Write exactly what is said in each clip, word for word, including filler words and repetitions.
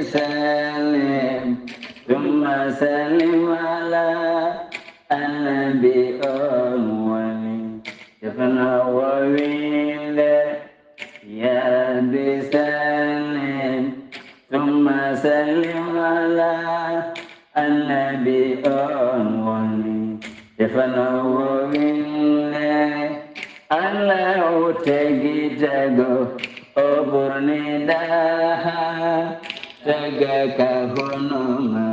سلم ثم سلم على النبي أول. Defna wowinde, ya Rabbi sallim, thumma sallim ala annabi on woni. Defna wowinde, Allahu tagi tago, o ɓurni daha, taga ka honoma.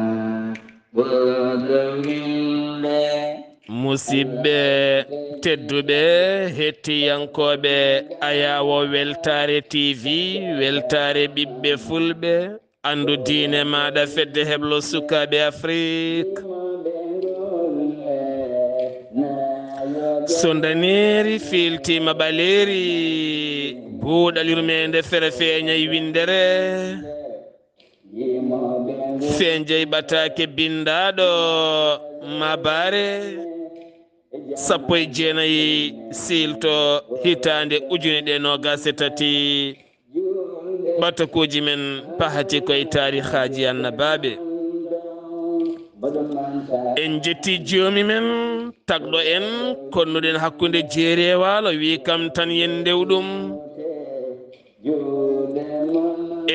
Musidɓe tedduɓe, hettiyankooɓe Ayawo Weltaare T V, weltaare ɓiɓɓe fulɓe, anndu diine maaɗa, fedde heblo sukaaɓe Afrik. So ndaneeri fiiltiima ɓaleeri, buuɗal yurmeende fere feeñay winndere. Fenjey ɓataake binndaaɗo maabaare sappo e jeenayi siilto hitaande ujune ɗe noogaas e tati. Ɓatakuuji men pahati koye taarihaaji annabaaɓe. En jetti joomi men tagɗo en, konnuɗen hakkunde jeeri e waalo, wi kam tan yen ndew ɗum.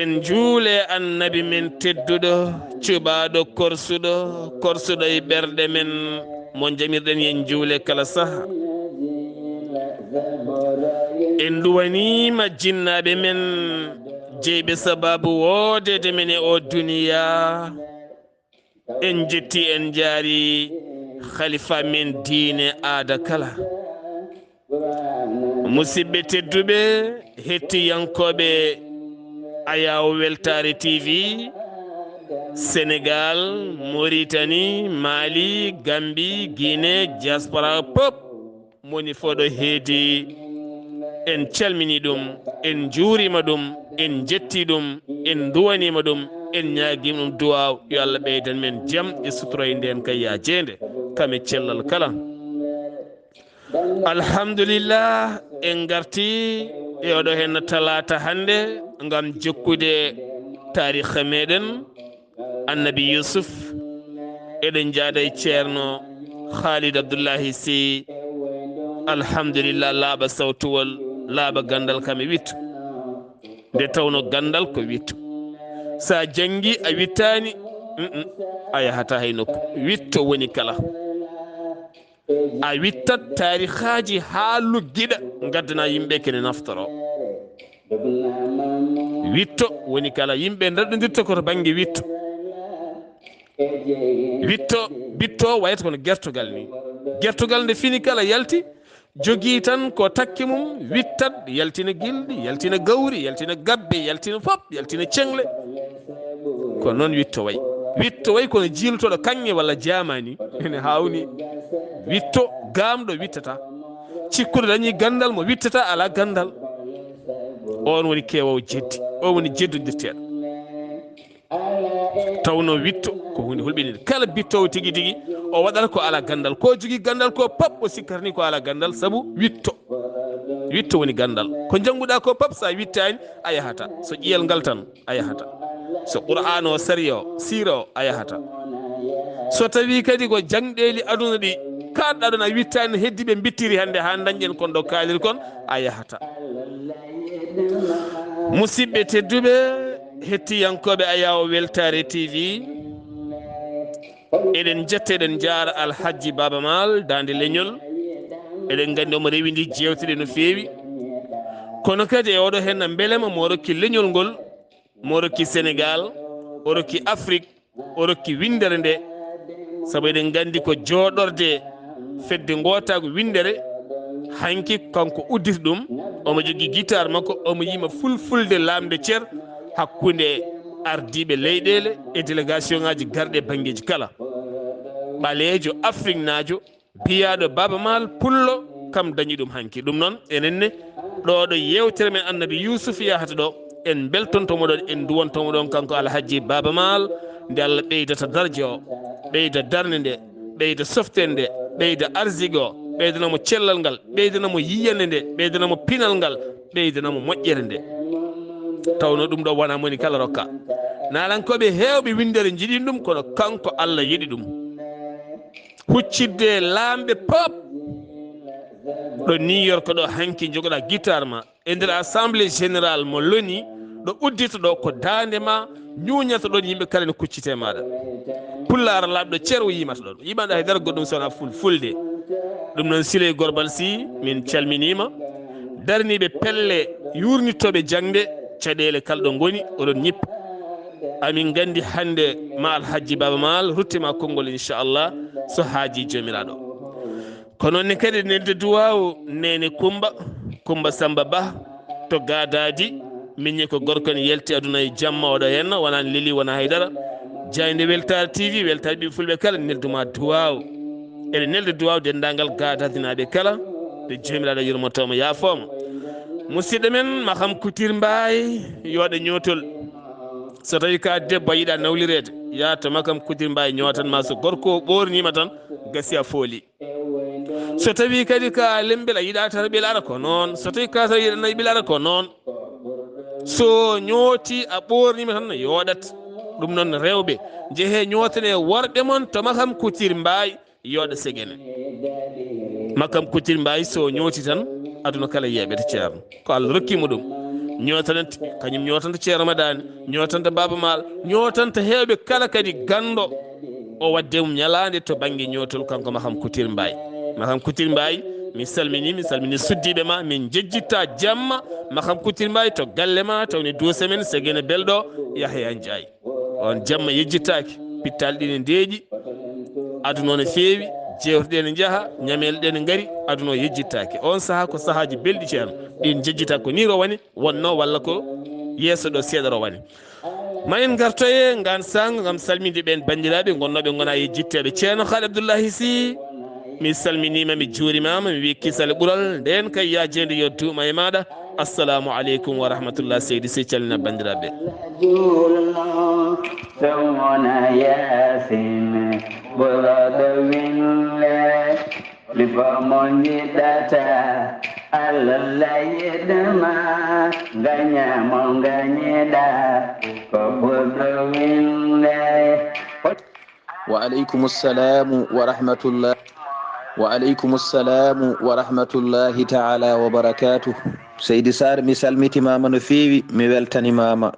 En njuule annabi men tedduɗo, cuɓaaɗo korsuɗo, korsuɗo e ɓerɗe men, mo jamirɗen yen njuule kala saha. En nduwaniima jinnaaɓe men, jeyɓe sabaabu woodeede men e o duniya. En jetti, en njaari khalifa men diine aada kala. Musidɓe tedduɓe, hettiyankooɓe Ayawo Weltaare T V, Senegal, Mauritanie, Mali, Gambie, Guinée, diaspora pop, moni fof ɗo heedi, en calmini ɗum, en njuurima ɗum, en jetti ɗum, en duwanima ɗum, en ñaagima ɗum duwaaw, yo Allah ɓeydan men jam e sutura e nden kay yaajeende, kam e cellal kala. Alhamdulillah, en garti e oɗo hen talaata hannde ngam jokkude taarikh meɗen. Annabi Yusuf, eɗen njaada e Ceerno Khalid Abdullahi Sy. Alhamdulillah, laaɓa sawtuwol, laaɓa ganndal kam e witto. Nde tawno ganndal ko witto. Sa janngi a wittaani, mm, mm, a yahata hay nokku. Witto woni kala. A wittat taarihaaji haa luggiɗa, ngaddana yimɓe kene naftoro. Witto woni kala yimɓe ndarɗodirta ko to bannge witto. Witto, witto wayata kono gertogal ni. Gertogal nde fini kala yalti, jogii tan ko takki mum, wittat, yaltina gilɗi, yaltina gawri, yaltina gabbe, yaltina fop, yaltina ceŋle. Ko noon witto wayi. Witto wayi kono jiiltoɗo kaŋŋe walla jaamani. Ene haawni. Witto, gaamɗo wittata. Cikkuɗo dañi ganndal mo wittata alaa ganndal. On woni keewowo jeddi. On woni jeddodirteeɗo. Tawno witto ko huunde hulɓininde. Kala bittoowo tigi tigi, o waɗata ko alaa ganndal. Ko jogii ganndal ko pop, o sikkata ni ko alaa ganndal, sabu witto. Witto woni ganndal. Ko njannguɗaa ko pop, so a wittaani, a yahata. So ƴiyal ngal tan, a yahata. So Qur'aan o, sariya o, siira o, a yahata. So tawii kadi ko jaŋɗeeli aduna ɗi kaaɗɗaa ɗon, a wittaani, heddi ɓe mbittiri hannde haa dañɗen kon ɗo kaaliri kon, a yahata. Musidɓe tedduɓe, hettiyankooɓe Ayawo Weltaare T V, eɗen njetta, eɗen njaara Alhajji Baaba Maal, Daande Leñol. Eɗen nganndi omo rewindi jeewteɗe no feewi. Kono kadi e oɗo henna mbelema mo rokki leñol ngol, mo rokki Senegal, o rokki Afrik, o rokki winndere nde. Sabu eɗen nganndi ko jooɗorde fedde ngootaagu winndere. Hanki kanko udditi ɗum, omo jogii gitaar makko, omo yima fulfulde laamde cer hakkunde ardiiɓe leyɗeele e délégation ŋaaji garɗi e banngeeji kala. Ɓaleejo, afriknaajo, biyaaɗo Baaba Maal Pullo, kam dañi ɗum hanki. Ɗum noon, enen ne, ɗo ɗo yeewtere men Annabi Yuusuf yahata ɗo, en mbeltonto mo ɗon, en duwanto mo ɗon, kanko Alhajji Baaba Maal, nde Allah ɓeydata darja o, ɓeyda darnde nde, ɓeyda softeende nde, ɓeyda arsigo o, ɓeydana mo cellal ngal, ɓeydana mo yiyannde nde, ɓeydana mo pinal ngal, ɓeydana mo moƴƴere nde. Tawno ɗum ɗo wona moni kala rokka. Naalankooɓe heewɓe winndere njiɗi ɗum, kono kanko Allah yiɗi ɗum. Huccitde laamɓe pop ɗo New York ɗo hanki, jogoɗa guitar ma e nder assemblée générale mo loni, ɗo uddita ɗo ko daande ma, ñuuñata ɗon, yimɓe kala ne kuccite maaɗa. Pulaar laaɓɗo cer o yimata ɗon, yimaɗa hay dara goɗɗum sona fulfulde. Ɗum noon, Siley Gorbal Sy, min calminiima. Darniiɓe pelle, yuurnitooɓe jaŋde, caɗeele kala ɗo ngoni, oɗon ñippa. Amin nganndi hannde ma Alhajji Baaba Maal ruttima konngol, inchallah, so haaji Joomiraaɗo. Ko noon ne kadi, nelde duwaaw, Neene Kummba, Kummba Sammba Bah, to Gaadaadi, miñi ko gorko ne yalti aduna e jamma, oɗo henna, wonaa ne leli, wonaa haydara. Jaaynde Weltaare T V, weltaare ɓiɓɓe fulɓe kala, nelduma duwaaw. Eɗen nelda duwaaw denndaangal Gaadaadinaaɓe kala, nde Joomiraaɗo yurmotooma, yaafooma. Musidɗo men, Maham Kutir Mbaay, yooɗa ñootol. So tawi ka debbo a yiɗa nawlireede, yaa to Maham Kutir Mbaay ñootan ma, so gorko o ɓoorniima tan, gasi a fooli. So tawi kadi ka lembel a yiɗa tan ɓel ara ko noon. So tawi ka tan yiɗa nayi ɓel ara ko noon. So ñooti a ɓoorniima tan no yooɗat. Ɗum noon rewɓe, njehee ñootane worɓe mon to Maham Kutir Mbaay, yooɗa segene. Maham Kutir Mbaay so ñooti tan, aduna kala yeeɓete ceerno. Ko Allah rokki mo ɗum. Ñootanante, kañum ñootanta Ceerno Madani, ñootanta Baaba Maal, ñootanta heewɓe kala kadi ganndo o waɗde mum ñalaande to bannge ñootol, kanko Maham Kutir Mbaay. Maham Kutir Mbaay, mi salmini, mi salmini suddiiɓe ma, min njejjitta jamma Maham Kutir Mbaay to galle ma, tawni duuse men, Segene Belɗo, Yahya Njaay. On jamma yejjittaaki, pittaali ɗi ne ndeeƴi, aduna o ne feewi, jeewte ɗe ne njaha, ñameele ɗe ne ngari, aduna o yejjittaaki. On sahaa ko sahaaji belɗi ceerno, ɗin njejjita ko nii rowani, wonno walla ko yeeso ɗo seeɗa rowani. Ma en ngartoye ngaan saanga ngam salminde ɓeen banndiraaɓe ngonnooɓe ngonaa e jitteeɓe. Ceerno Haali Abdullahi Sy, mi salminiima, mi juurimaama, mi wiyi kisal ɓural, ndeen kay yaa jeynde yo duuma e maaɗa. Assalamu aleykum wa rahmatullah, Seydi Sy, calmina banndiraaɓe. Juulno, sowona Yaasin, ɓurɗo winde. Lipo mo njiɗata, Allah yiɗma, ngaña mo ngañiɗa, ko ɓurɗo winde. Wa aleykum salamu wa rahmatullah. Wa aleykum salamu wa rahmatullahi taala wa barakatuh. Seydi Sarr, mi salmitimama no feewi, mi weltanimama.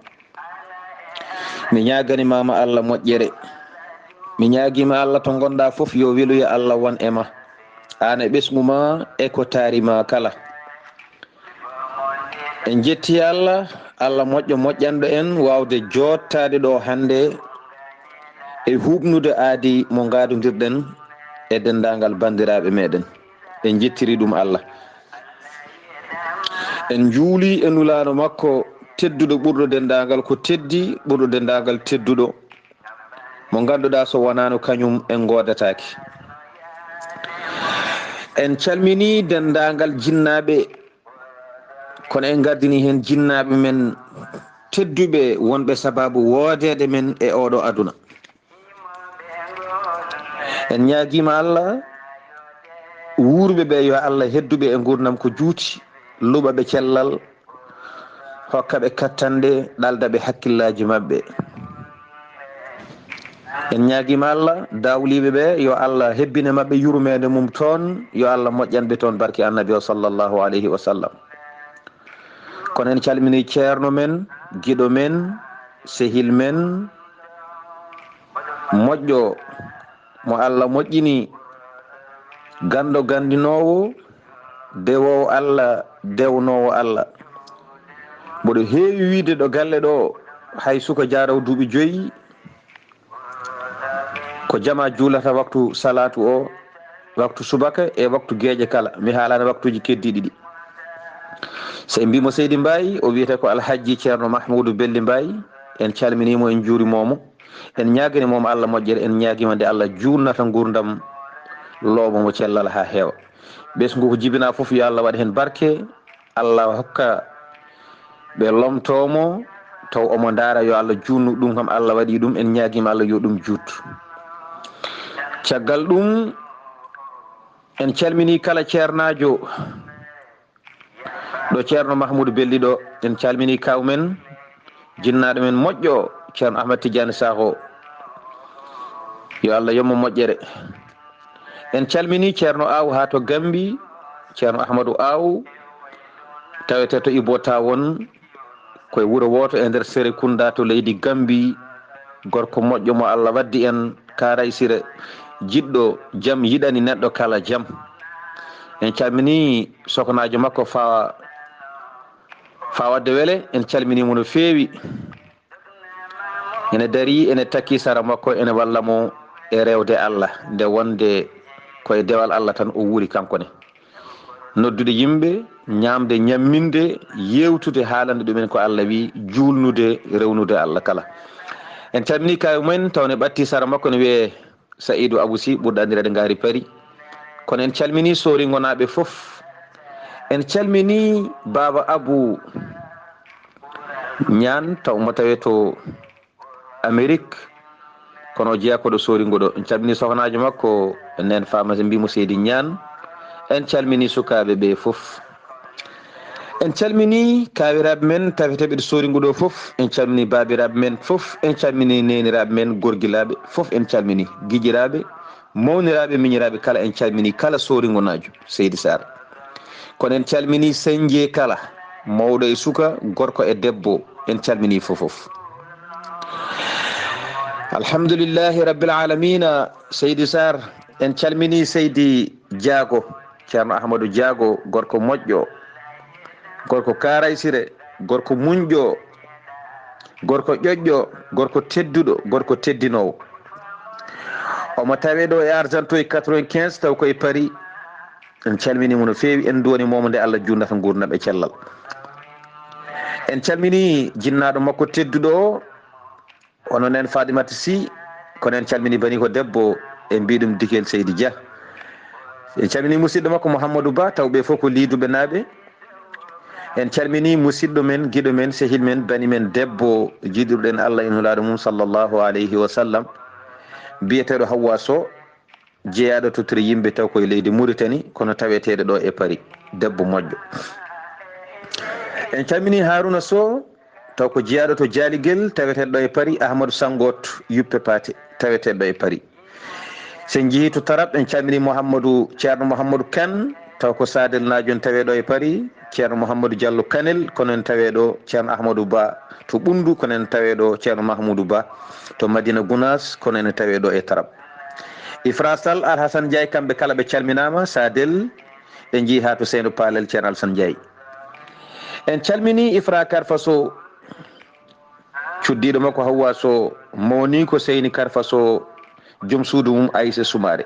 Mi ñaagani ma ma Allah moƴƴere. Mi ñaagii ma Allah to ngonɗaa fof yo weluya Allah won e ma. Aan e ɓesngu ma e ko taari ma kala. En njettii Allah, Allah moƴƴo moƴƴanɗo en waawde jooɗtaade ɗo hannde e huuɓnude aadi mo ngaadondirɗen e denndaangal banndiraaɓe meɗen. En njettiri ɗum Allah. En njuuli e nulaano makko tedduɗo ɓurɗo denndaangal ko teddi, ɓurɗo denndaangal tedduɗo, mo ngannduɗaa so wonaano kañum en ngoodataake. En calminii denndaangal jinnaaɓe, kono en ngardini heen jinnaaɓe men tedduɓe wonɓe sabaabu woodeede men e ooɗo aduna. En ñaagiima Allah, wuurɓe ɓe yo Allah heddu ɓe e nguurndam ko juuti, luɓa ɓe cellal, hokka ɓe kattanɗe, ɗalda ɓe hakkillaaji maɓɓe. En ñaagiima Allah, dawliiɓe ɓe yo Allah hebbine maɓɓe yurmeende mum toon, yo Allah moƴƴan ɓe toon barke Annabi o sallallahu alayhi wa sallam. Kono en calminii ceerno men, giɗo men, sehil men, moƴƴo mo Allah moƴƴini, ganndo ganndinoowo, dewoowo Allah, dewnoowo Allah. Mboɗo heewi wiyde ɗo galle ɗo, hay suka jaaraw duuɓi joyi, ko jamaa juulata waktu salaatu o, waktu subaka e waktu geeƴe kala. Mi haalaani waktuuji keddiiɗi ɗi. So en mbii mo Seydi Mbaye, o wiyetee ko Alhajji Ceerno Mahmuudu Belli Mbaye. En calminii mo, en njuuriima mo. En ñaaganii mo Allah moƴƴere, en ñaagiima nde Allah juutnata nguurndam, looɓa mo cellal haa heewa. Ɓesngu ko jibinaa fof, yo Allah waɗ heen barke, Allah hokka ɓe lomtoo mo, taw omo ndaara, yo Allah juutnu ɗum, kam Allah waɗii ɗum, en ñaagiima Allah yo ɗum juut. Caggal ɗum, en calminii kala ceernaajo ɗo Ceerno Mahmuudu Belli ɗo, en calminii kaaw men, jinnaaɗo men moƴƴo, Ceerno Ahmad Tidiane Sakho, yo Allah yommo moƴƴere. En calminii Ceerno Aw haa to Gambi, Ceerno Ahmadu Aw, tawetee to Ibo Tawon, koye wuro wooto e nder Serekunda to leydi Gambi, gorko moƴƴo mo Allah waddi en, Kaaraysire, jiɗɗo jam, yiɗani neɗɗo kala jam. En calminii sokonaajo makko Fa, Fa Wadde Wele, en calminii mo no feewi. Ene darii, ene takkii sara makko, ene walla mo e rewde Allah, nde wonde ko e dewal Allah tan o wuuri kanko ne. Noddude yimɓe, ñaamde, ñamminde, yeewtude, haalande ɗumen ko Allah wii, juulnude, rewnude Allah kala. En calminii kaawi mumen, taw ne ɓattii sara makko, ne wiyee Sa'idu Abu Si, ɓurɗo anndireede Ngaari Pari. Kono en calminii Sooringonaaɓe fof. En calminii Baaba Abu Ñaan, taw mo tawee to Amerik, kono o jeyaa ko ɗo Sooringo ɗo. En calminii sohnaajo makko, nen Faama, mbii mo Seydi Ñaan. En calminii sukaaɓe ɓe fof. En calminii kaawiraaɓe men taweteeɓe ɗo Sooringo ɗo fof. En calminii baabiraaɓe men fof. En calminii neeniraaɓe men gorgilaaɓe fof. En calminii giƴiraaɓe, mawniraaɓe, miñiraaɓe kala. En calminii kala Sooringonaajo, Seydi Sarr. Kono en calminii Senje kala, mawɗo e suka, gorko e debbo. En calminii fof fof. Alhamdulillahi Rabbil Alamina, Seydi Sarr. En calminii Seydi Jaago, Ceerno Ahmadu Jaago, gorko moƴƴo, gorko kaaraysire, gorko muñƴo, gorko ƴoƴƴo, gorko tedduɗo, gorko teddinoowo. Omo tawee ɗo e Argenteuil quatre-vingt-quinze, taw ko e Paris. En calminii mo no feewi, en nduwanii mo nde Allah juutnata nguurndam e cellal. En calminii jinnaaɗo makko tedduɗo o, hono nen Faatimata Sy, kono en calminii banii ko debbo, en mbii ɗum Dikel Seydi Dia. En calminii musidɗo makko Mouhamadou Ba, taw ɓe fof ko Liiduɓe naaɓe. En calminii musidɗo men, giɗo men, sehil men, bani men debbo, jiɗirɗen Allah e Nulaaɗo mum sallallahu alayhi wa sallam, biyeteeɗo Hawwa Sow, jeyaaɗo tottiri yimɓe taw koye leydi Muritani, kono taweteeɗo ɗo e Paris, debbo moƴƴo. En calminii Haruna Sow, taw ko jeyaaɗo to Jaaligel, taweteeɗo ɗo e Paris, Ahmadou Sangot, Yuppe Paate, taweteeɗo ɗo e Paris. So en njehii to Tarab, en calminii Mouhamadou, Ceerno Mouhamadou Kane, taw ko Sadel Naajo en taweɗo e Paris, Ceerno Mouhamadou Diallo Kanel, kono en taweɗo Ceerno Ahmadou Ba to Ɓunndu, kono en taweɗo Ceerno Mahmoudou Ba to Madina Gounass, kono en taweɗo e Tarab. Ifra Sall, Alhassane Ndiaye, kamɓe kala ɓe calminaama, Sadel, en njii haa to Seydo Palel, Ceerno Alhassane Ndiaye. En calminii Ifra Karfa Sow, cuddiiɗo makko Hawwa Sow, mawni ko Seyni Karfa Sow, joom suudu mum Aissa Soumaré.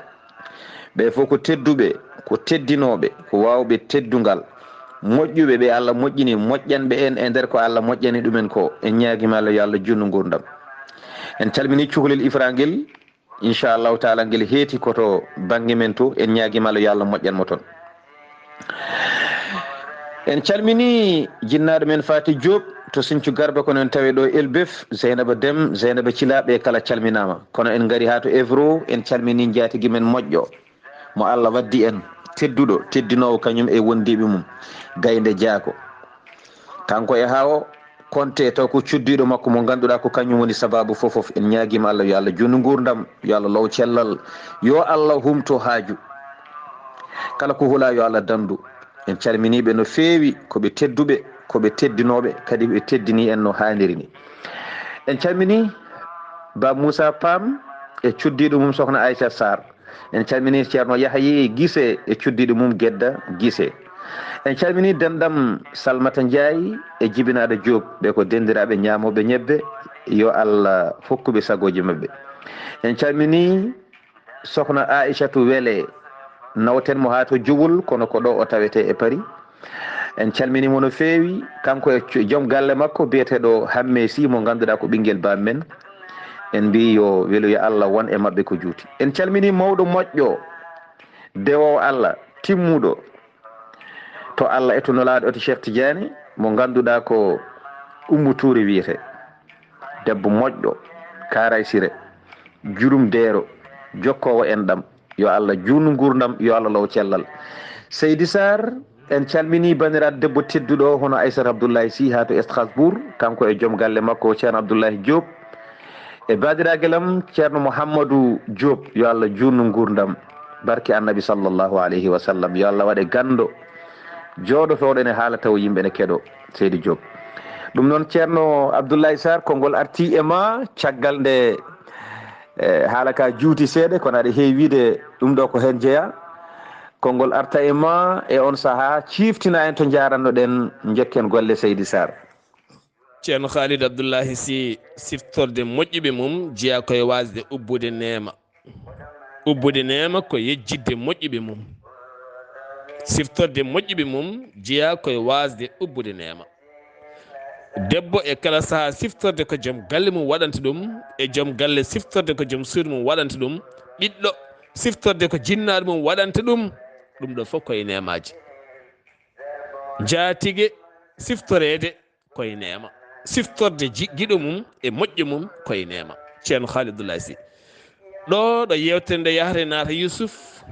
Ɓe fof ko tedduɓe, ko teddinooɓe, ko waawɓe teddungal, moƴƴuɓe ɓe Allah moƴƴini, moƴƴanɓe en e nder ko Allah moƴƴani ɗumen ko. En ñaagiima Allah yo Allah juutnu nguurndam. En calminii cukalel Ifra ngel, inchallahu taala ngel heeti ko to bannge men to, en ñaagiima Allah yo Allah moƴƴan mo toon. En calminii jinnaaɗo men Fati Diop to Sinthiou Garba, kono en taweɗo Elbef, Zeynaba Dem, Zeynaba Thila, ɓe kala calminaama. Kono en ngari haa to Evro, en calminii njaatigi men moƴƴo, mo Allah waddi en, tedduɗo, teddinoowo kañum e wondiiɓe mum, Gaynde Jaako. Kanko e Hawo Konte, taw ko cuddiiɗo makko mo ngannduɗaa ko kañum woni sabaabu fof fof. En ñaagiima Allah, yo Allah juutnu nguurndam, yo Allah low cellal, yo Allah humto haaju. Kala ko hulaa yo Allah danndu. En calminii ɓe no feewi, ko ɓe tedduɓe, ko ɓe teddinooɓe, kadi ɓe teddinii en no haaniri ni. En calminii Ba Moussa Pam e cuddiiɗo mum Sokhna Aissa Sarr. En calminii Ceerno Yahye Gise e cuddiiɗo mum Gedda Gise. En calminii denɗam Salmata Ndiaye e Jibinaaɗo Diop, ɓe ko denndiraaɓe ñaamooɓe ñebbe, yo Allah hokku ɓe sagooji maɓɓe. En calminii Sokhna Aissatou Wele, nawten mo haa to Jowol, kono ko ɗo o tawetee e Paris. En calminii mo no feewi, kanko e cu-, joom galle makko biyeteeɗo Hamme Sy, mo ngannduɗaa ko ɓinngel baam men. En mbii yo weluya Allah won e maɓɓe ko juuti. En calminii mawɗo moƴƴo, dewoowo Allah, timmuɗo to Allah e to Nulaaɗo, e to Cheikh Tidiane, mo ngannduɗaa ko Oumou Touré wiyetee. Debbo moƴƴo, kaaraysire, jurum deero, jokkoowo enɗam. Yo Allah juutnu nguurndam, yo Allah low cellal. Seydi Sarr, en calminii banndiraaɗo debbo tedduɗo o, hono Aissata Abdoulaye Sy haa to Strasbourg, kanko e joom galle makko, Ceerno Abdoulaye Diop. E baadiraagel am Ceerno Mouhamadou Diop, yo Allah juutnu nguurndam, barke Annabi sallallahu alayhi wa sallam, yo Allah waɗe ganndo jooɗotooɗo ene haala tawa yimɓe ene keɗoo, Seydi Diop. Ɗum noon, Ceerno Abdoulaye Sarr, konngol artii e ma caggal nde, e, haala ka juuti seeɗa, kono aɗa heewi wiyde ɗum ɗo ko heen jeyaa. Konngol arta e ma e on sahaa, ciiftina en to njaaranno-ɗen, njekken golle, Seydi Sarr. Ceerno Khalid Abdoulahi Sy, siftorde moƴƴuɓe mum jeyaa ko e waasde ubbude neema. Ubbude neema ko yejjitde moƴƴuɓe mum. Siftorde moƴƴuɓe mum jeyaa ko e waasde ubbude neema. Debbo e kala sahaa siftorde ko joom galle mum waɗanta ɗum, e joom galle siftorde ko joom suudu mum waɗanta ɗum, ɓiɗɗo siftorde ko jinnaaɗo mum waɗanta ɗum, ɗum ɗo fof ko e neemaaji. Njaatige siftoreede ko e neema. Siftorde ji-, giɗo mum e moƴƴo mum ko e neema. Ceerno Khalid Abdoulaye Sy. Ɗo, ɗo yeewtere nde yahata e naata Yusuf,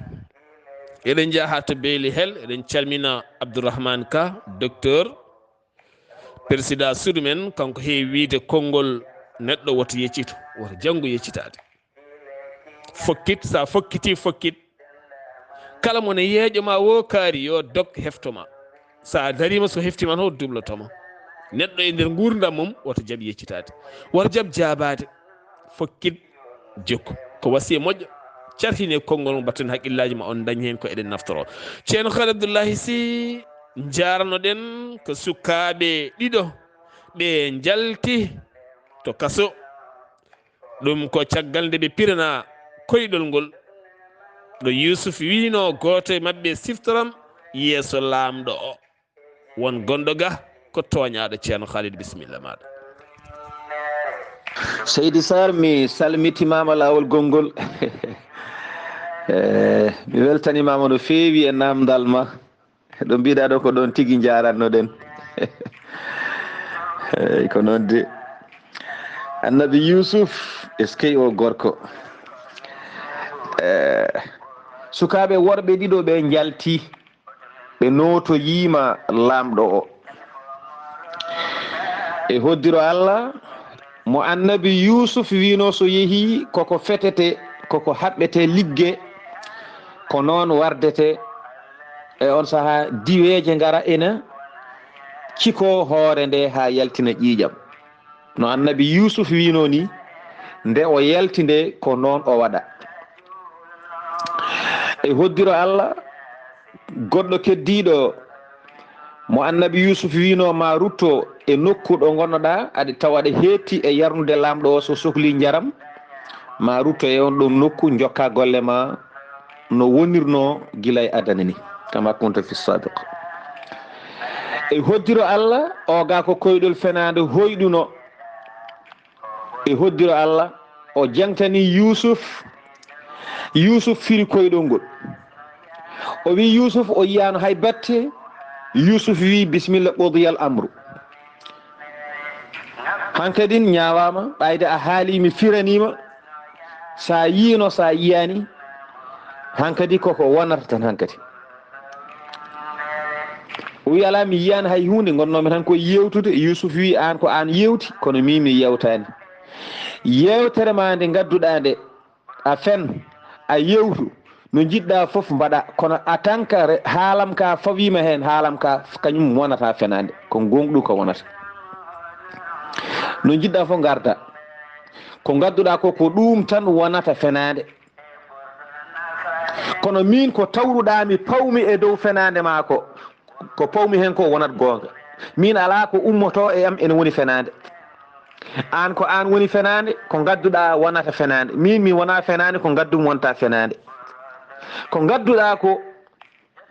eɗen njaha to Beeli Hel, eɗen calmina Abdourahmane Ka, docteur, président suudu men, kanko heewi wiyde konngol neɗɗo woto yeccito, woto janngu yeccitaade. Fokkit, so a fokkitii fokkit, kala mo ne yeeƴo ma woo kaari, yo dog hefto ma. So a dariima, so heftiima tan, o dubloto ma. Neɗɗo e nder nguurndam mum, woto jaɓ yeccitaade, woto jaɓ jaabaade. Fokkit, jokku. Ko wasiya moƴƴo. Cartine konngol mum, mbatten hakkillaaji ma, on ndañ heen ko eɗen naftoroo. Ceerno Khalid Abdoulahi Sy, njaarno-ɗen ko sukaaɓe ɗiɗo, ɓe njalti to kaso. Ɗum ko caggal nde ɓe piranaa koyɗol ngol, ɗo Yuusuf wiynoo gooto e maɓɓe siftoram yeeso laamɗo o. Won gonɗo ga ko tooñaaɗo. Ceerno Khalid, bisimilla maaɗa. Seydi Sarr, mi salmitimaama laawol gonngol. Eh, mi weltanimaama no feewi e naamndal ma. Ɗo mbiɗa ɗo ko ɗoon tigi njaaranno-ɗen. Eey, ko noon de. Annabi Yuusuf, eskey o gorko. Eh, sukaaɓe worɓe ɗiɗo ɓe njalti, ɓe nootoyiima laamɗo o. E hoddiro Allah, mo Annabi Yuusuf wiynoo so yehii, koko fetete, koko haɓɓete ligge, ko noon wardete. E on sahaa, diweeje ngara ena cikoo hoore nde haa yaltina ƴiiƴam. No Annabi Yuusuf wiynoo nii, nde o yalti nde, ko noon o waɗa. E hoddiro Allah, goɗɗo keddiiɗo mo Annabi Yuusuf wiynoo, ma rutto e nokku ɗo ngonnoɗaa, aɗa tawa aɗa heetti e yarnude laamɗo o so sohlii njaram, ma rutto e on ɗon nokku, njokka golle ma no wonirnoo gila e adana ni, kama kunta fi sabiq. E hoddiro Allah, o ga ko koyɗol fenaande hoyɗuno. E hoddiro Allah, o jaŋtani Yuusuf. Yuusuf firi koyɗol ngol. O wi Yuusuf o yiyaano hay batte. Yuusuf wi, "Bisimilla, qudiyal amru." Hankadin ñaawaama, ɓayde a haali, mi firaniima. Sa yiino, sa yiyaani, hankadi koko wonata tan hankadi. O wi, "Alaa, mi yiyaani hay huunde, ngonnoomi tan ko yeewtude." Yuusuf wi, "Aan ko aan yeewti, kono min mi yeewtaani. Yeewtere ma nde ngadduɗaa nde, a fen, a yeewtu, no njiɗɗaa fof mbaɗa, kono a tanka re-, haalam ka fawiima heen, haalam ka kañum wonata fenaande, ko goonga ɗum ko wonata. No njiɗɗaa fof ngarda, ko ngadduɗaa ko, ko ɗum tan wonata fenaande. Kono min ko tawruɗaa mi pawmi e dow fenaande ma ko, ko pawmi heen ko wonat goonga. Min alaa ko ummotoo e am ene woni fenaande. Aan ko aan woni fenaande, ko ngadduɗaa wonata fenaande. Min mi wonaa fenaande, ko ngaddumi wonta fenaande. Ko ngadduɗaa ko,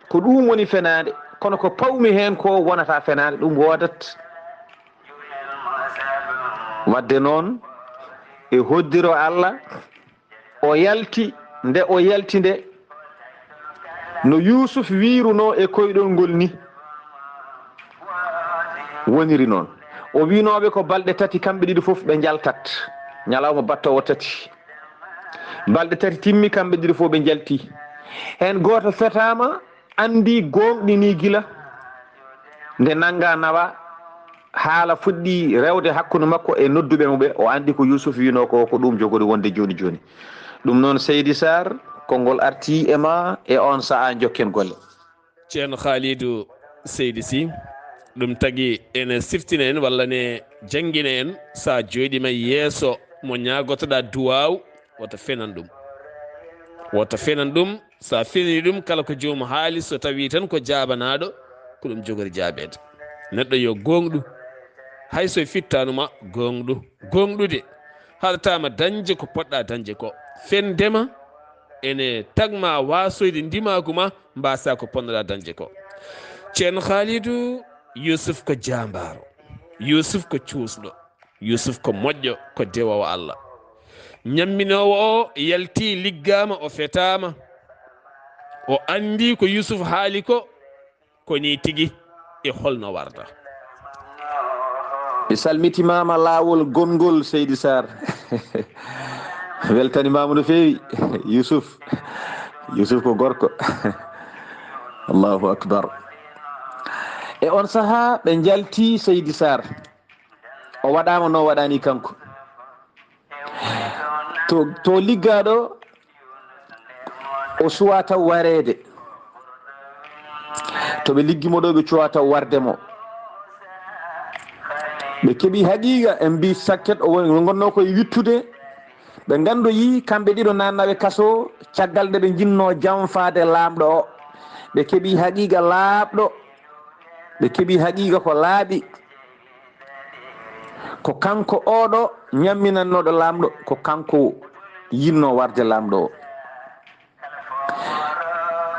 ko ɗum woni fenaande, kono ko pawmi heen ko wonata fenaande, ɗum woodat." Wadde noon, e hoddiro Allah, o yalti, nde o yalti nde, no Yuusuf wiirunoo e koyɗol ngol ni, woniri noon. O wiinooɓe ko balɗe tati, kamɓe ɗiɗi fof ɓe njaltat, ñalawma battoowo tati. Balɗe tati timmi, kamɓe ɗiɗi fof ɓe njalti. Heen gooto fetaama, anndi, gooŋɗini gila nde nannga nawa, haala fuɗɗi rewde hakkunde makko e nodduɓe mo ɓe, o anndi ko Yuusuf wiinoo ko, ko ɗum jogori wonde jooni jooni. Ɗum noon, Seydi Sarr, konngol artii e ma, e oon sahaa njokken golle. Ceerno Khalidou Seydi Sy, ɗum tagi ene siftina en walla ne janngina en, so a jooɗiima yeeso mo ñaagotoɗaa duwaaw, wota fenan ɗum. Wota fenan ɗum, so a fenani ɗum, kala ko joomum haali, so tawii tan ko jaabanaaɗo, ko ɗum jogori jaabeede. Neɗɗo yo gooŋɗu, hay so fittaandu ma, gooŋɗu. Gooŋɗude haɗataa ma dañde ko poɗɗaa dañde ko. Fende ma ene tagma waasoyde ndimaagu ma, mbaasaa ko ponnoɗaa dañde ko. Ceerno Khalidou, Yuusuf ko jaambaaro, Yuusuf ko cuusɗo, Yuusuf ko moƴƴo, ko dewoowo Allah. Ñamminoowo o yaltii, liggaama, o fetaama. O anndi ko Yuusuf haali ko, ko nii tigi, e holno warda. Mi salmitimaama laawol gonngol, Seydi Sarr. Weltanimaama no feewi, Yuusuf. Yuusuf ko gorko. Allahu akbar. E on sahaa ɓe njalti, Seydi Sarr. O waɗaama no waɗani kanko. To, to liggaaɗo, o suwaa taw wareede. To ɓe liggi mo ɗo, ɓe cuwaa taw warde mo. Ɓe keɓi haqiiqa, en mbii sakket o woni, ngonnoo koye wittude. Ɓe nganndoyi kamɓe ɗiɗo naatnaaɓe kaso, caggal nde ɓe njinnoo janfaade laamɗo o. Ɓe keɓi haqiiqa laaɓɗo. Ɓe keɓi haqiiqa ko laaɓi. Ko kanko oɗo ñamminannooɗo laamɗo, ko kanko yinnoo warde laamɗo o.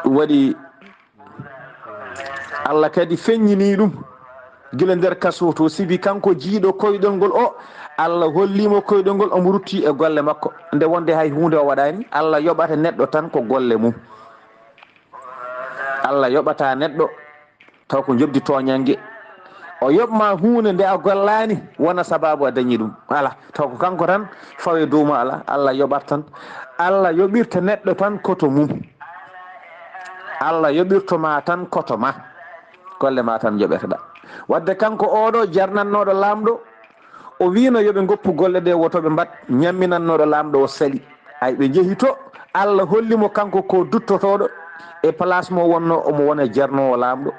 Ɗum waɗi Allah kadi feññini ɗum gila nder kaso to, sibi kanko jiiɗo koyɗol ngol o, Allah holliimo koyɗol ngol, omo rutti e golle makko. Nde wonde hay huunde o waɗaani, Allah yoɓata neɗɗo tan ko golle mum. Allah yoɓata neɗɗo taw ko njoɓdi tooñannge. O yoɓma huunde nde a gollaani, wona sabaabu a dañi ɗum. Alaa, taw ko kanko tan fawe dow ma, alaa, Allah yoɓat tan. Allah yoɓirta neɗɗo tan koto mum. Allah yoɓirto ma tan koto ma. Golle ma tan njoɓeteɗaa. Wadde kanko oɗo jarnannooɗo laamɗo, o wiino yo ɓe ngoppu golle ɗe, woto ɓe mbaɗ, ñamminannooɗo laamɗo o sali. Ay, ɓe njehi to, Allah holli mo kanko ko duttotooɗo e place mo wonno omo wona jarnoowo laamɗo.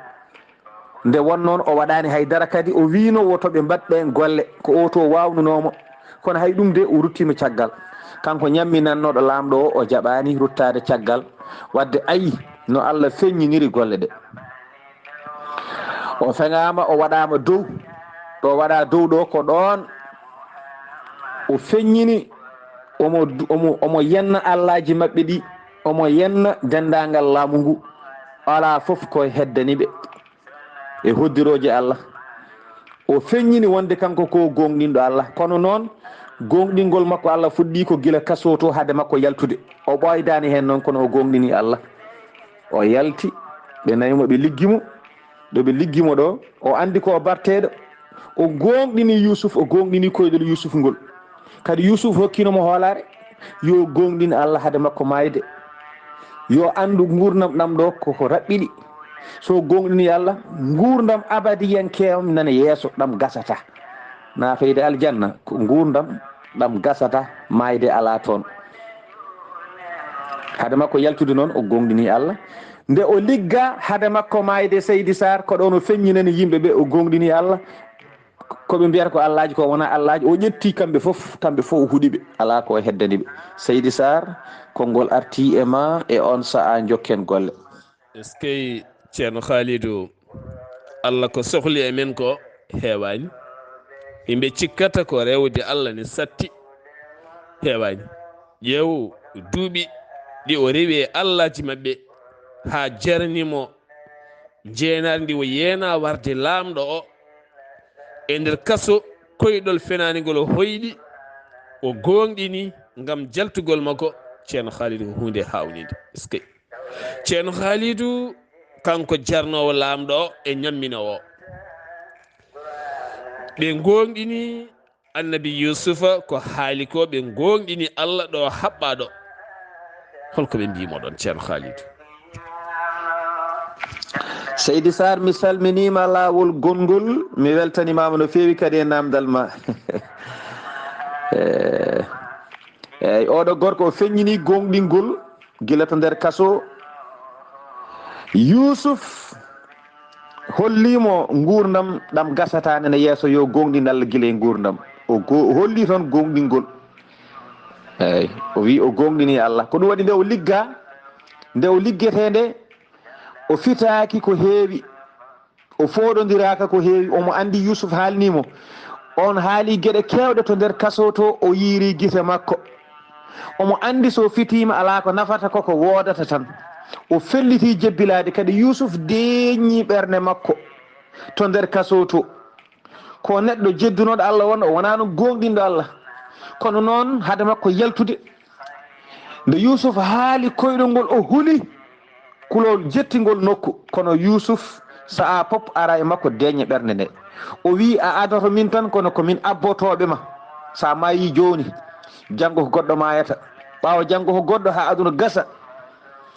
Nde won noon, o waɗaani hay dara kadi, o wiino woto ɓe mbaɗ ɓeen golle, ko o to waawnunoo mo. Kono hay ɗum de, o ruttiima caggal. Kanko ñamminannooɗo laamɗo o, o jaɓaani ruttaade caggal. Wadde ayi no Allah feññiniri golle ɗe. O feŋaama, o waɗaama dow. Ɗo waɗa dow ɗo ko ɗoon o feññini, omo, omo, omo yenna allaaji maɓɓe ɗi, omo yenna denndaangal laamu ngu. Alaa fof ko heddani ɓe e hoddirooje Allah. O feññini wonde kanko ko gooŋɗinɗo Allah. Kono noon, gooŋɗingol makko Allah fuɗɗii ko gila kaso to hade makko yaltude. O ɓooydaani heen noon, kono o gooŋɗini Allah. O yalti, ɓe nawi mo, ɓe liggi mo. Ɗo ɓe liggi mo ɗo, o anndi ko o barteeɗo. O gooŋɗini Yuusuf, o gooŋɗini koyɗol Yuusuf ngol. Kadi Yuusuf hokkino mo hoolaare, yo gooŋɗin Allah hade makko maayde. Yo anndu nguurndam ɗam ɗo koko raɓɓiɗi. So gooŋɗini Allah, nguurndam abadiyankeewam nana yeeso, ɗam gasata. Naatoyde aljanna, ko nguurndam ɗam gasata, maayde alaa toon. Hade makko yaltude noon, o gooŋɗini Allah. Nde o ligga hade makko maayde, Seydi Sarr, ko ɗoon o feññinani yimɓe ɓe, o gooŋɗini Allah. Ko ɓe mbiyata ko Allaaji, ko wona Allaaji. O ƴetti kamɓe fof, kamɓe fof o huɗi ɓe. Alaa ko heddani ɓe. Seydi Sarr, konngol artii e ma e oon sahaa, njokken golle. Eskey, Ceerno Khalidou, Allah ko sohli e men ko heewaani. Yimɓe cikkata ko rewde Allah ne satti, heewaani. Ƴeew duuɓi ɗi o rewi e allaaji maɓɓe haa jarni mo njeenaari ndi o yeenaa warde laamɗo o. E nder kaso, koyɗol fenaani ngol o hoyɗi, o gooŋɗini ngam jaltugol makko. Ceerno Khalidou ko huunde haawnide. Eskey. Ceerno Khalidou, kanko jarnoowo laamɗo o e ñamminoowo o. Ɓe gooŋɗini Annabi Yuusufa ko haali ko, ɓe gooŋɗini Allah ɗo haɓɓaa ɗo. Holko ɓe mbii mo ɗon, Ceerno Khalidou? Seydi Sarr, mi salminiima laawol gonngol, mi weltanimaama no feewi kadi e naamndal ma. Eh, eyyi, oɗo gorko o feññini gooŋɗingol gila to nder kaso. Yuusuf holliimo nguurndam ɗam gasata nene yeeso, yo gooŋɗin Allah gila e nguurndam. O go-, o holli toon gooŋɗingol. Eyyi, o wi o gooŋɗini Allah. Ko ɗum waɗi nde o ligga, nde o liggetee nde, o fitaaki ko heewi. O fooɗondiraaka ko heewi. Omo anndi Yuusuf haalnii mo. On haali geɗe keewɗe to nder kaso to, o yiiri gite makko. Omo anndi so fitiima alaa ko nafata, koko woodata tan. O felliti jebbilaade kadi. Yuusuf deeƴni ɓernde makko to nder kaso to. Ko neɗɗo jeddunoɗo Allah wonɗo, o wonaano gooŋɗinɗo Allah. Kono noon, hade makko yaltude, nde Yuusuf haali koyɗol ngol, o huli kulol jettingol nokku. Kono Yuusuf, sa'a pop ara e makko deeƴa ɓernde nde. O wi, "A adoto min tan, kono ko min abbotooɓe ma. Sa maayi jooni, janngo ko goɗɗo maayata. Ɓaawo janngo ko goɗɗo, haa aduna gasa.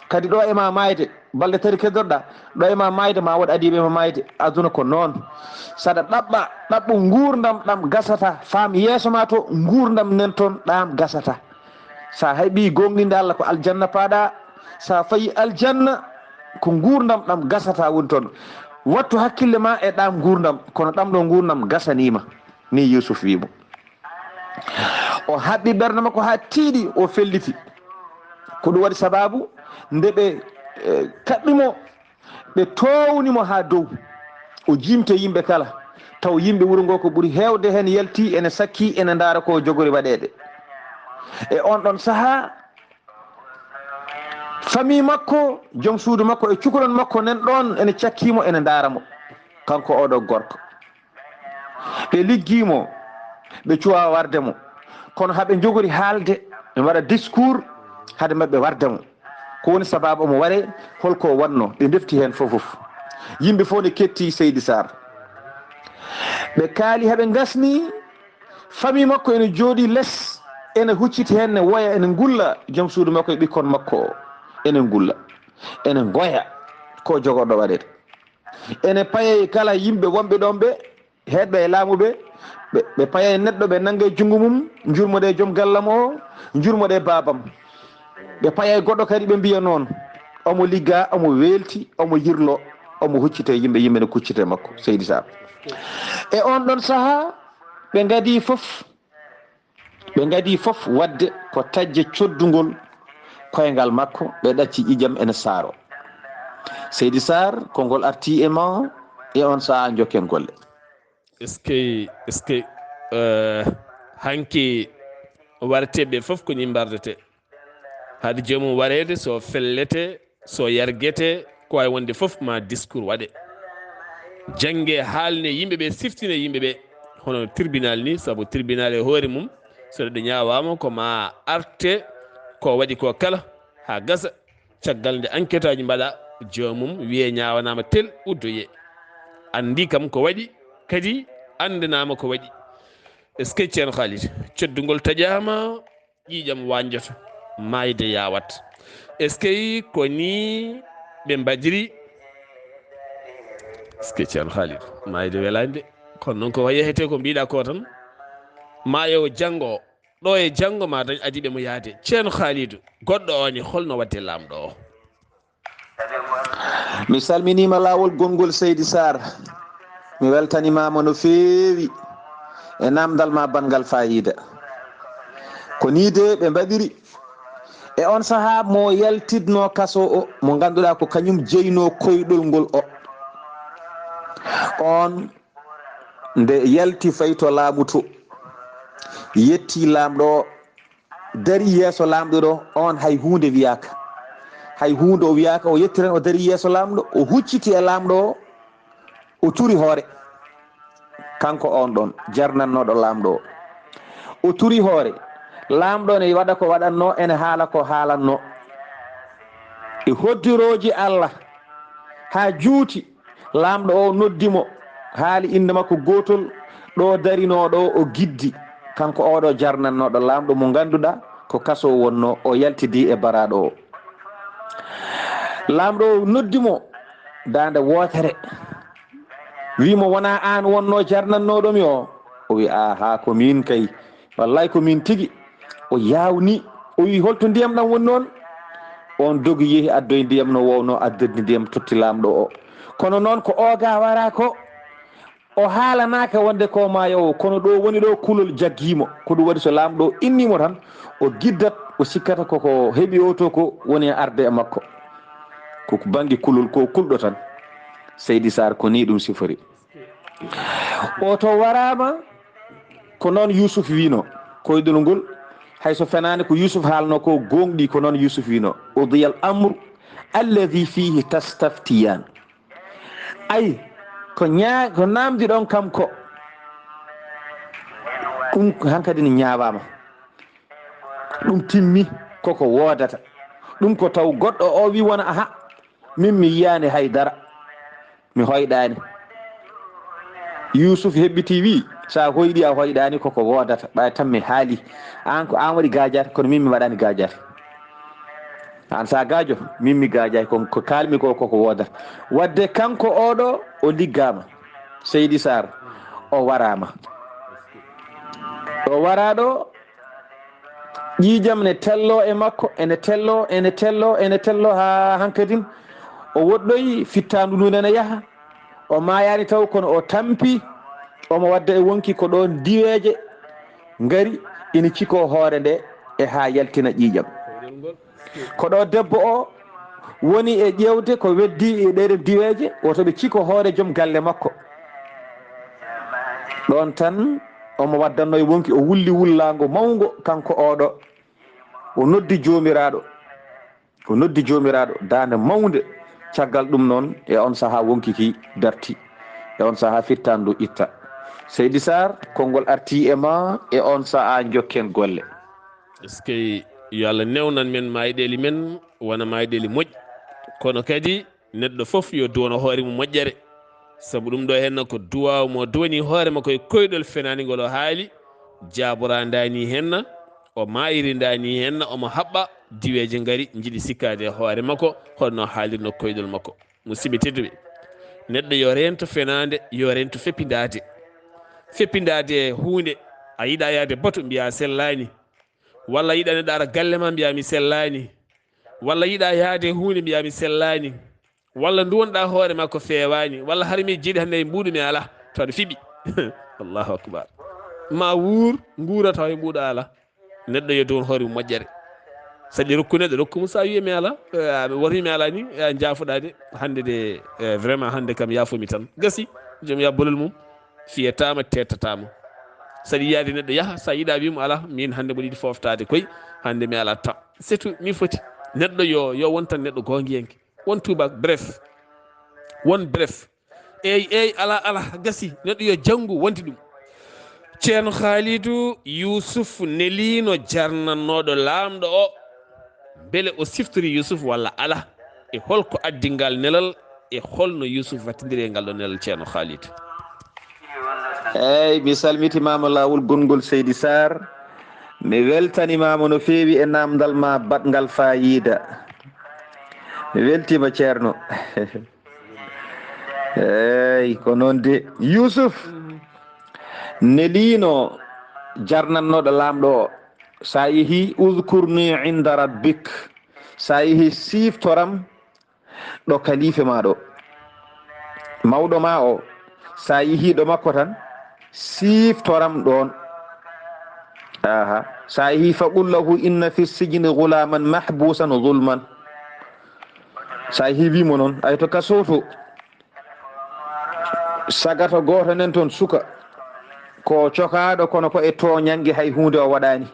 Kadi ɗo e ma maayde, balɗe tati keddoɗa, ɗo e ma maayde, ma wood adiiɓe ma maayde." Aduna ko noon. Saɗa ɗaɓɓa, ɗaɓɓu nguurndam ɗam gasata, faam yeeso ma to, nguurndam nen toon ɗam gasata. Sa heɓi gooŋɗinde Allah, ko aljanna paaɗa. Sa fayi aljanna, ko nguurndam ɗam gasata woni toon. Wattu hakkille ma e ɗam nguurndam, kono ɗam ɗo nguurndam gasaniima. Ni Yuusuf wi mo. O haɓɓi ɓernde makko haa tiiɗi, o felliti. Ko ɗum waɗi sabaabu nde ɓe, eh, kaɓɓi mo, ɓe toowni mo haa dow. O jimte yimɓe kala, taw yimɓe wuro ngo ko ɓuri heewde heen yalti, ene sakki, ene ndaara ko jogori waɗeede. E on ɗon sahaa, famii makko, joom suudu makko e cukalon makko nen ɗoon ene cakkii mo, ene ndaara mo, kanko oɗo gorko. Ɓe liggii mo, ɓe cuwaa warde mo. Kono haɓe njogori haalde, ɓe mbaɗa discours hade maɓɓe warde mo. Ko woni sabaabu omo waree, holko o waɗnoo? Ɓe ndefti heen fof fof. Yimɓe fof ne ketti Seydi Sarr. Ɓe kaali, haɓe ngasni, famii makko ene jooɗii les, ene hucciti heen, ne woya, ene ngulla joom suudu makko e ɓikkon makko o. Ene ngulla, ene ngoya ko jogorɗo waɗeede. Ene payee kala yimɓe wonɓe ɗoon ɓe, heedɓe e laamu ɓe, ɓe, ɓe payee neɗɗo, ɓe nannga e junngo mum, njurmoɗee joom gallam o, njurmoɗee baabam. Ɓe payee goɗɗo kadi, ɓe mbiya noon. Omo ligga, omo weelti, omo yirlo, omo huccitee yimɓe, yimɓe ne kuccitee makko, Seydi Sarr. E on ɗon sahaa, ɓe ngadii fof, ɓe ngadii fof waɗde ko taƴde coddungol koyngal makko, ɓe ɗacci ƴiƴam ene saaro. Seydi Sarr, konngol artii e ma, e on sahaa njokken golle. Est-ce que, est-ce que, euh, hanki warteɓe fof ko ni mbardete? Haade joomum wareede, so fellete, so yargete, ko waawi wonde fof ma discours waɗe. Jannge, haalne yimɓe ɓe, siftine yimɓe ɓe. Hono tribunal ni, sabu tribunal e hoore mum, so neɗɗo ñaawaama, ko ma arte ko waɗi ko kala haa gasa. Caggal nde enquête aji mbaɗa, joomum wiye ñaawanaama tel, uddoye. Anndi kam ko waɗi, kadi anndanaama ko waɗi. Est-ce que Ceerno Khalid, coddugol taƴaama, ƴiiƴam wañjoto, maayde yawat. Est-ce que ko ni ɓe mbaɗiri? Est-ce que Ceerno Khalid, maayde welaani de. Kono noon ko yehete ko mbiɗa ko tan. Maayo janngo, ɗo e janngo ma dañ adiiɓe mo yahde. Ceerno Khalidou, goɗɗo o ni holno waɗde laamɗo o? Mi salminiima laawol gonngol Seydi Sarr. Mi weltanimaama no feewi e naamndal ma banngal faayiida. Ko nii de ɓe mbaɗiri e on sahaa mo yaltidnoo kaso o, mo ngannduɗaa ko kañum jeynoo koyɗol ngol o. On nde yalti fayi to laamu to, yetti laamɗo o, dari yeeso laamɗo ɗo, on hay huunde wiyaaka. Hay huunde o wiyaaka, o yetti tan, o dari yeeso laamɗo, o hucciti e laamɗo o, o turi hoore. Kanko on ɗon jarnannooɗo laamɗo o. O turi hoore. Laamɗo ne waɗa ko waɗannoo, ene haala ko haalannoo. E hoddirooji Allah haa juuti, laamɗo o noddi mo, haali innde makko gootol, ɗo darinoo ɗo o giddi, kanko oɗo jarnannooɗo laamɗo mo ngannduɗaa ko kaso wonnoo, o yaltidi e baraaɗo o. Laamɗo o noddi mo, daande wootere. Wi mo, "Wonaa aan wonnoo jarnannooɗo mi o?" O wi, "Aahaa, ko miin kay. Wallaay ko miin tigi." O yaawni, o wi, "Holto ndiyam ɗam woni noon?" On dogi yehi addoy ndiyam no woowno addirde ndiyam totti laamɗo o. Kono noon ko ooga waraa ko, o haalanaaka wonde ko maayoowo, kono ɗo woni ɗo kulol jaggii mo. Ko ɗum waɗi so laamɗo o innii mo tan, o giddat, o sikkata koko heɓi o to ko woni e arde e makko. Ko bannge kulol ko kulɗo tan. Seydi Sarr ko nii ɗum sifori. O to waraama, ko noon Yuusuf wiino, koyɗol ngol, hay so fenaani ko Yuusuf haalno ko gooŋɗi, ko noon Yuusuf wiino, "Qudiyal amru alladhi fihi tastaftiyaan." Ay, ko ñaa-, ko naamndi ɗon kam ko, ɗum hankadi ne ñaawaama. Ɗum timmi, koko woodata. Ɗum ko taw goɗɗo o wi wona, "Aha, min mi yiyaani hay dara. Mi hoyɗaani." Yuusuf heɓɓiti wi, "So a hoyɗi a hoyɗaani koko woodata. Ɓay tan mi haali. Aan ko aan waɗi gaajaate, kono min mi waɗaani gaajaate. Aan so a gaajo, min mi gaajaay, ko, ko kaalmi ko koko woodata." Wadde kanko oɗo o liggaama. Seydi Sarr, o waraama. O waraaɗo, ƴiiƴam ne tello e makko, ene tello, ene tello, ene tello haa hankadin o woɗɗoyi, fittaandu ndun ene yaha. O maayaani taw, kono o tampi, omo wadda e wonki ko ɗoon diweeje ngari, ina cikoo hoore nde e haa yaltina ƴiiƴam. Ko ɗo debbo o woni e ƴeewde ko weddii e ɗeɗe diweeje, woto ɓe ciko hoore joom galle makko. Ɗoon tan omo waddanno e wonki, o wulli wullaango mawngo, kanko oɗo. O noddi Joomiraaɗo. O noddi Joomiraaɗo, daande mawnde. Caggal ɗum noon, e on sahaa wonki ki darti. E on sahaa fittaandu itta. Seydi Sarr, konngol artii e ma, e on sahaa njokken golle. Eskey, yo Allah newnan men mayɗeeli men, wona mayɗeeli moƴƴi. Kono kadi, neɗɗo fof yo duwano hoore mum moƴƴere. Sabu ɗum ɗo henna ko duwaaw mo duwani hoore makko e koyɗol fenaani ngol o haali, jaaboraa ndaani henna, o maayiri ndaani henna, omo haɓɓa, diweeje ngari, njiɗi sikkaade e hoore makko, hono haalirno koyɗol makko. Musidɓe tedduɓe, neɗɗo yo reento fenaande, yo reento feppindaade. Feppindaade e huunde, a yiɗa yaade bato, mbiya a sellaani. Walla yiɗa neɗɗo ara galle ma, mbiya mi sellaani. Walla yiɗa yaade e huunde, mbiya mi sellaani. Walla nduwonɗa hoore ma ko feewaani. Walla har mi jiiɗi hannde e mbuuɗu mi alaa. To aɗa fiɓi. Allahu akbar. Ma wuur, nguura tawa e mbuuɗu alaa. Neɗɗo yo duwon hoore mum moƴƴere. Saɗi rokku neɗɗo, rokku mum sa wiye mi alaa. Eh, woto mi alaa ni, eh, njaafoɗa de. Hannde de, eh, vraiment hannde kam yaafomi tan. Gasi, joom ya bolol mum. Fiyataama, teetataama. Saɗi yiyaade neɗɗo yaha, sa yiɗa wiimo alaa, min hannde mboɗo yiɗi fooftaade koy, hannde mi alaa temps. C'est tout, mi foti. Neɗɗo yo, yo won tan neɗɗo goongiyanke. Won tuubaak, bref. Won bref. Eey, eey, alaa, alaa, gasi. Neɗɗo yo janngu, wonti ɗum. Ceerno Khalidou, Youssouf neliino jarnannooɗo laamɗo o. Mbele o siftori Youssouf walla alaa? E holko addi ngal nelal? E holno Youssouf wattindiri e ngal ɗo nelal, Ceerno Khalidou? Eey, mi salmitimaama laawol gonngol, Seydi Sarr. Mi weltanimaama no feewi e naamndal ma baɗngal faayiida. Mi weltiima, Ceerno. Eey, ko noon de. Youssouf neliino jarnannooɗo laamɗo o. So a yehii, "Udhkurni inda rabbik." So a yehii, siiftoram ɗo kalife ma ɗo. Mawɗo ma o, sa yehi ɗo makko tan, siftoram ɗon. Aha. Sa yehi, "Faqul lahu inna fi sijni ghulaman mahbusan zulman." Sa yehi, wimo non, ay to kaso to, sagato goto nen ton, suka, ko cokaɗo, kono ko e toñange, hay hunde o waɗani.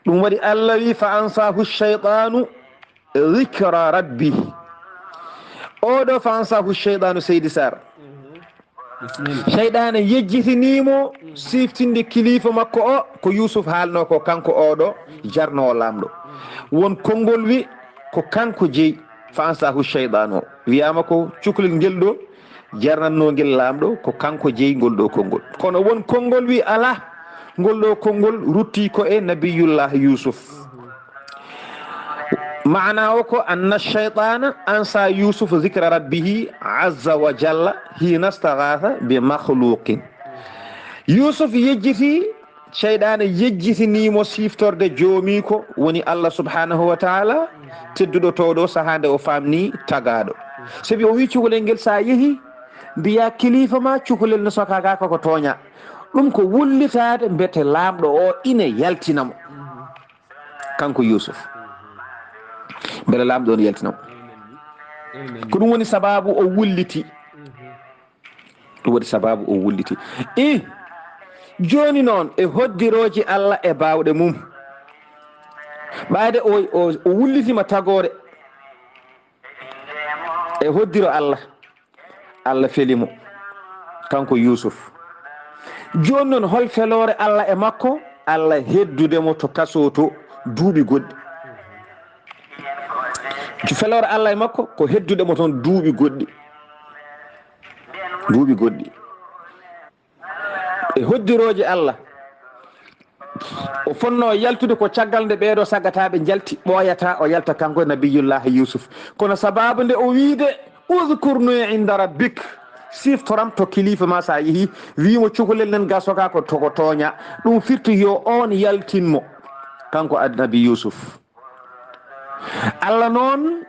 Ɗum waɗi Allah wi, "Fa ansahu shaytanu dhikra rabbih." Oɗo "fa ansahu shaytanu", Seydi Sarr. Seyɗaane yejjitinimo siftinde kilifa makko o, ko Yusuf haalno ko, kanko oɗo jarnowo lamɗo. Won konngol wi ko kanko jeyi, "fa ansahu shaytanu" o. Wiyama ko cukalel ngel ɗo jarnanno ngel lamɗo, ko kanko jeyi ngol ɗo konngol. Kono won konngol wi ala, ngol ɗo konngol rutti ko e Nabiyullah Yusuf. Maana o ko anna shaytana ansa Yusuf zikra rabbihi azza wa jalla hina staghatha bi makhluqin. Yusuf yejjiti, shayɗaane yejjitinimo siftorde joomiiko, woni Allah subhanahu wa taala, tedduɗo towɗo, sahaa nde o famni tagaaɗo. Sabi o wi cukalel ngel sa yehi, mbiya kilifa ma cukalel no sokaka koko tooña. Ɗum ko wullitaade mbete laamɗo o ine yaltina mo. Kanko Yusuf. Mbele laamɗo on yaltina mo. Ko ɗum woni sababu o wulliti. Ɗum woni sababu o wulliti. I jooni noon e hoddirooji Allah e baawɗe mum. Ɓayde o, o, o wullitima tagoore e hoddiro Allah. Allah feli mo, kanko Yusuf. Jooni noon, hol feloore Allah e makko? Allah heddude mo to kaso to duuɓi goɗɗi. Feloore Allah e makko ko heddude mo toon duuɓi goɗɗi. Duuɓi goɗɗi. E hoddirooje Allah. O fonno yaltude ko caggal nde ɓeeɗo sagataaɓe njalti, ɓooyata, o yalta kanko e Nabiyullahi Yusuf. Kono sababu nde o wiide, "Udhkurni inda rabbik." Siftoram to kilifa ma sa yehi, wiimo cukalel nen gasoka ko to ko tooña. Ɗum firti yo on yaltin mo. Kanko Annabi Yusuf. Allah noon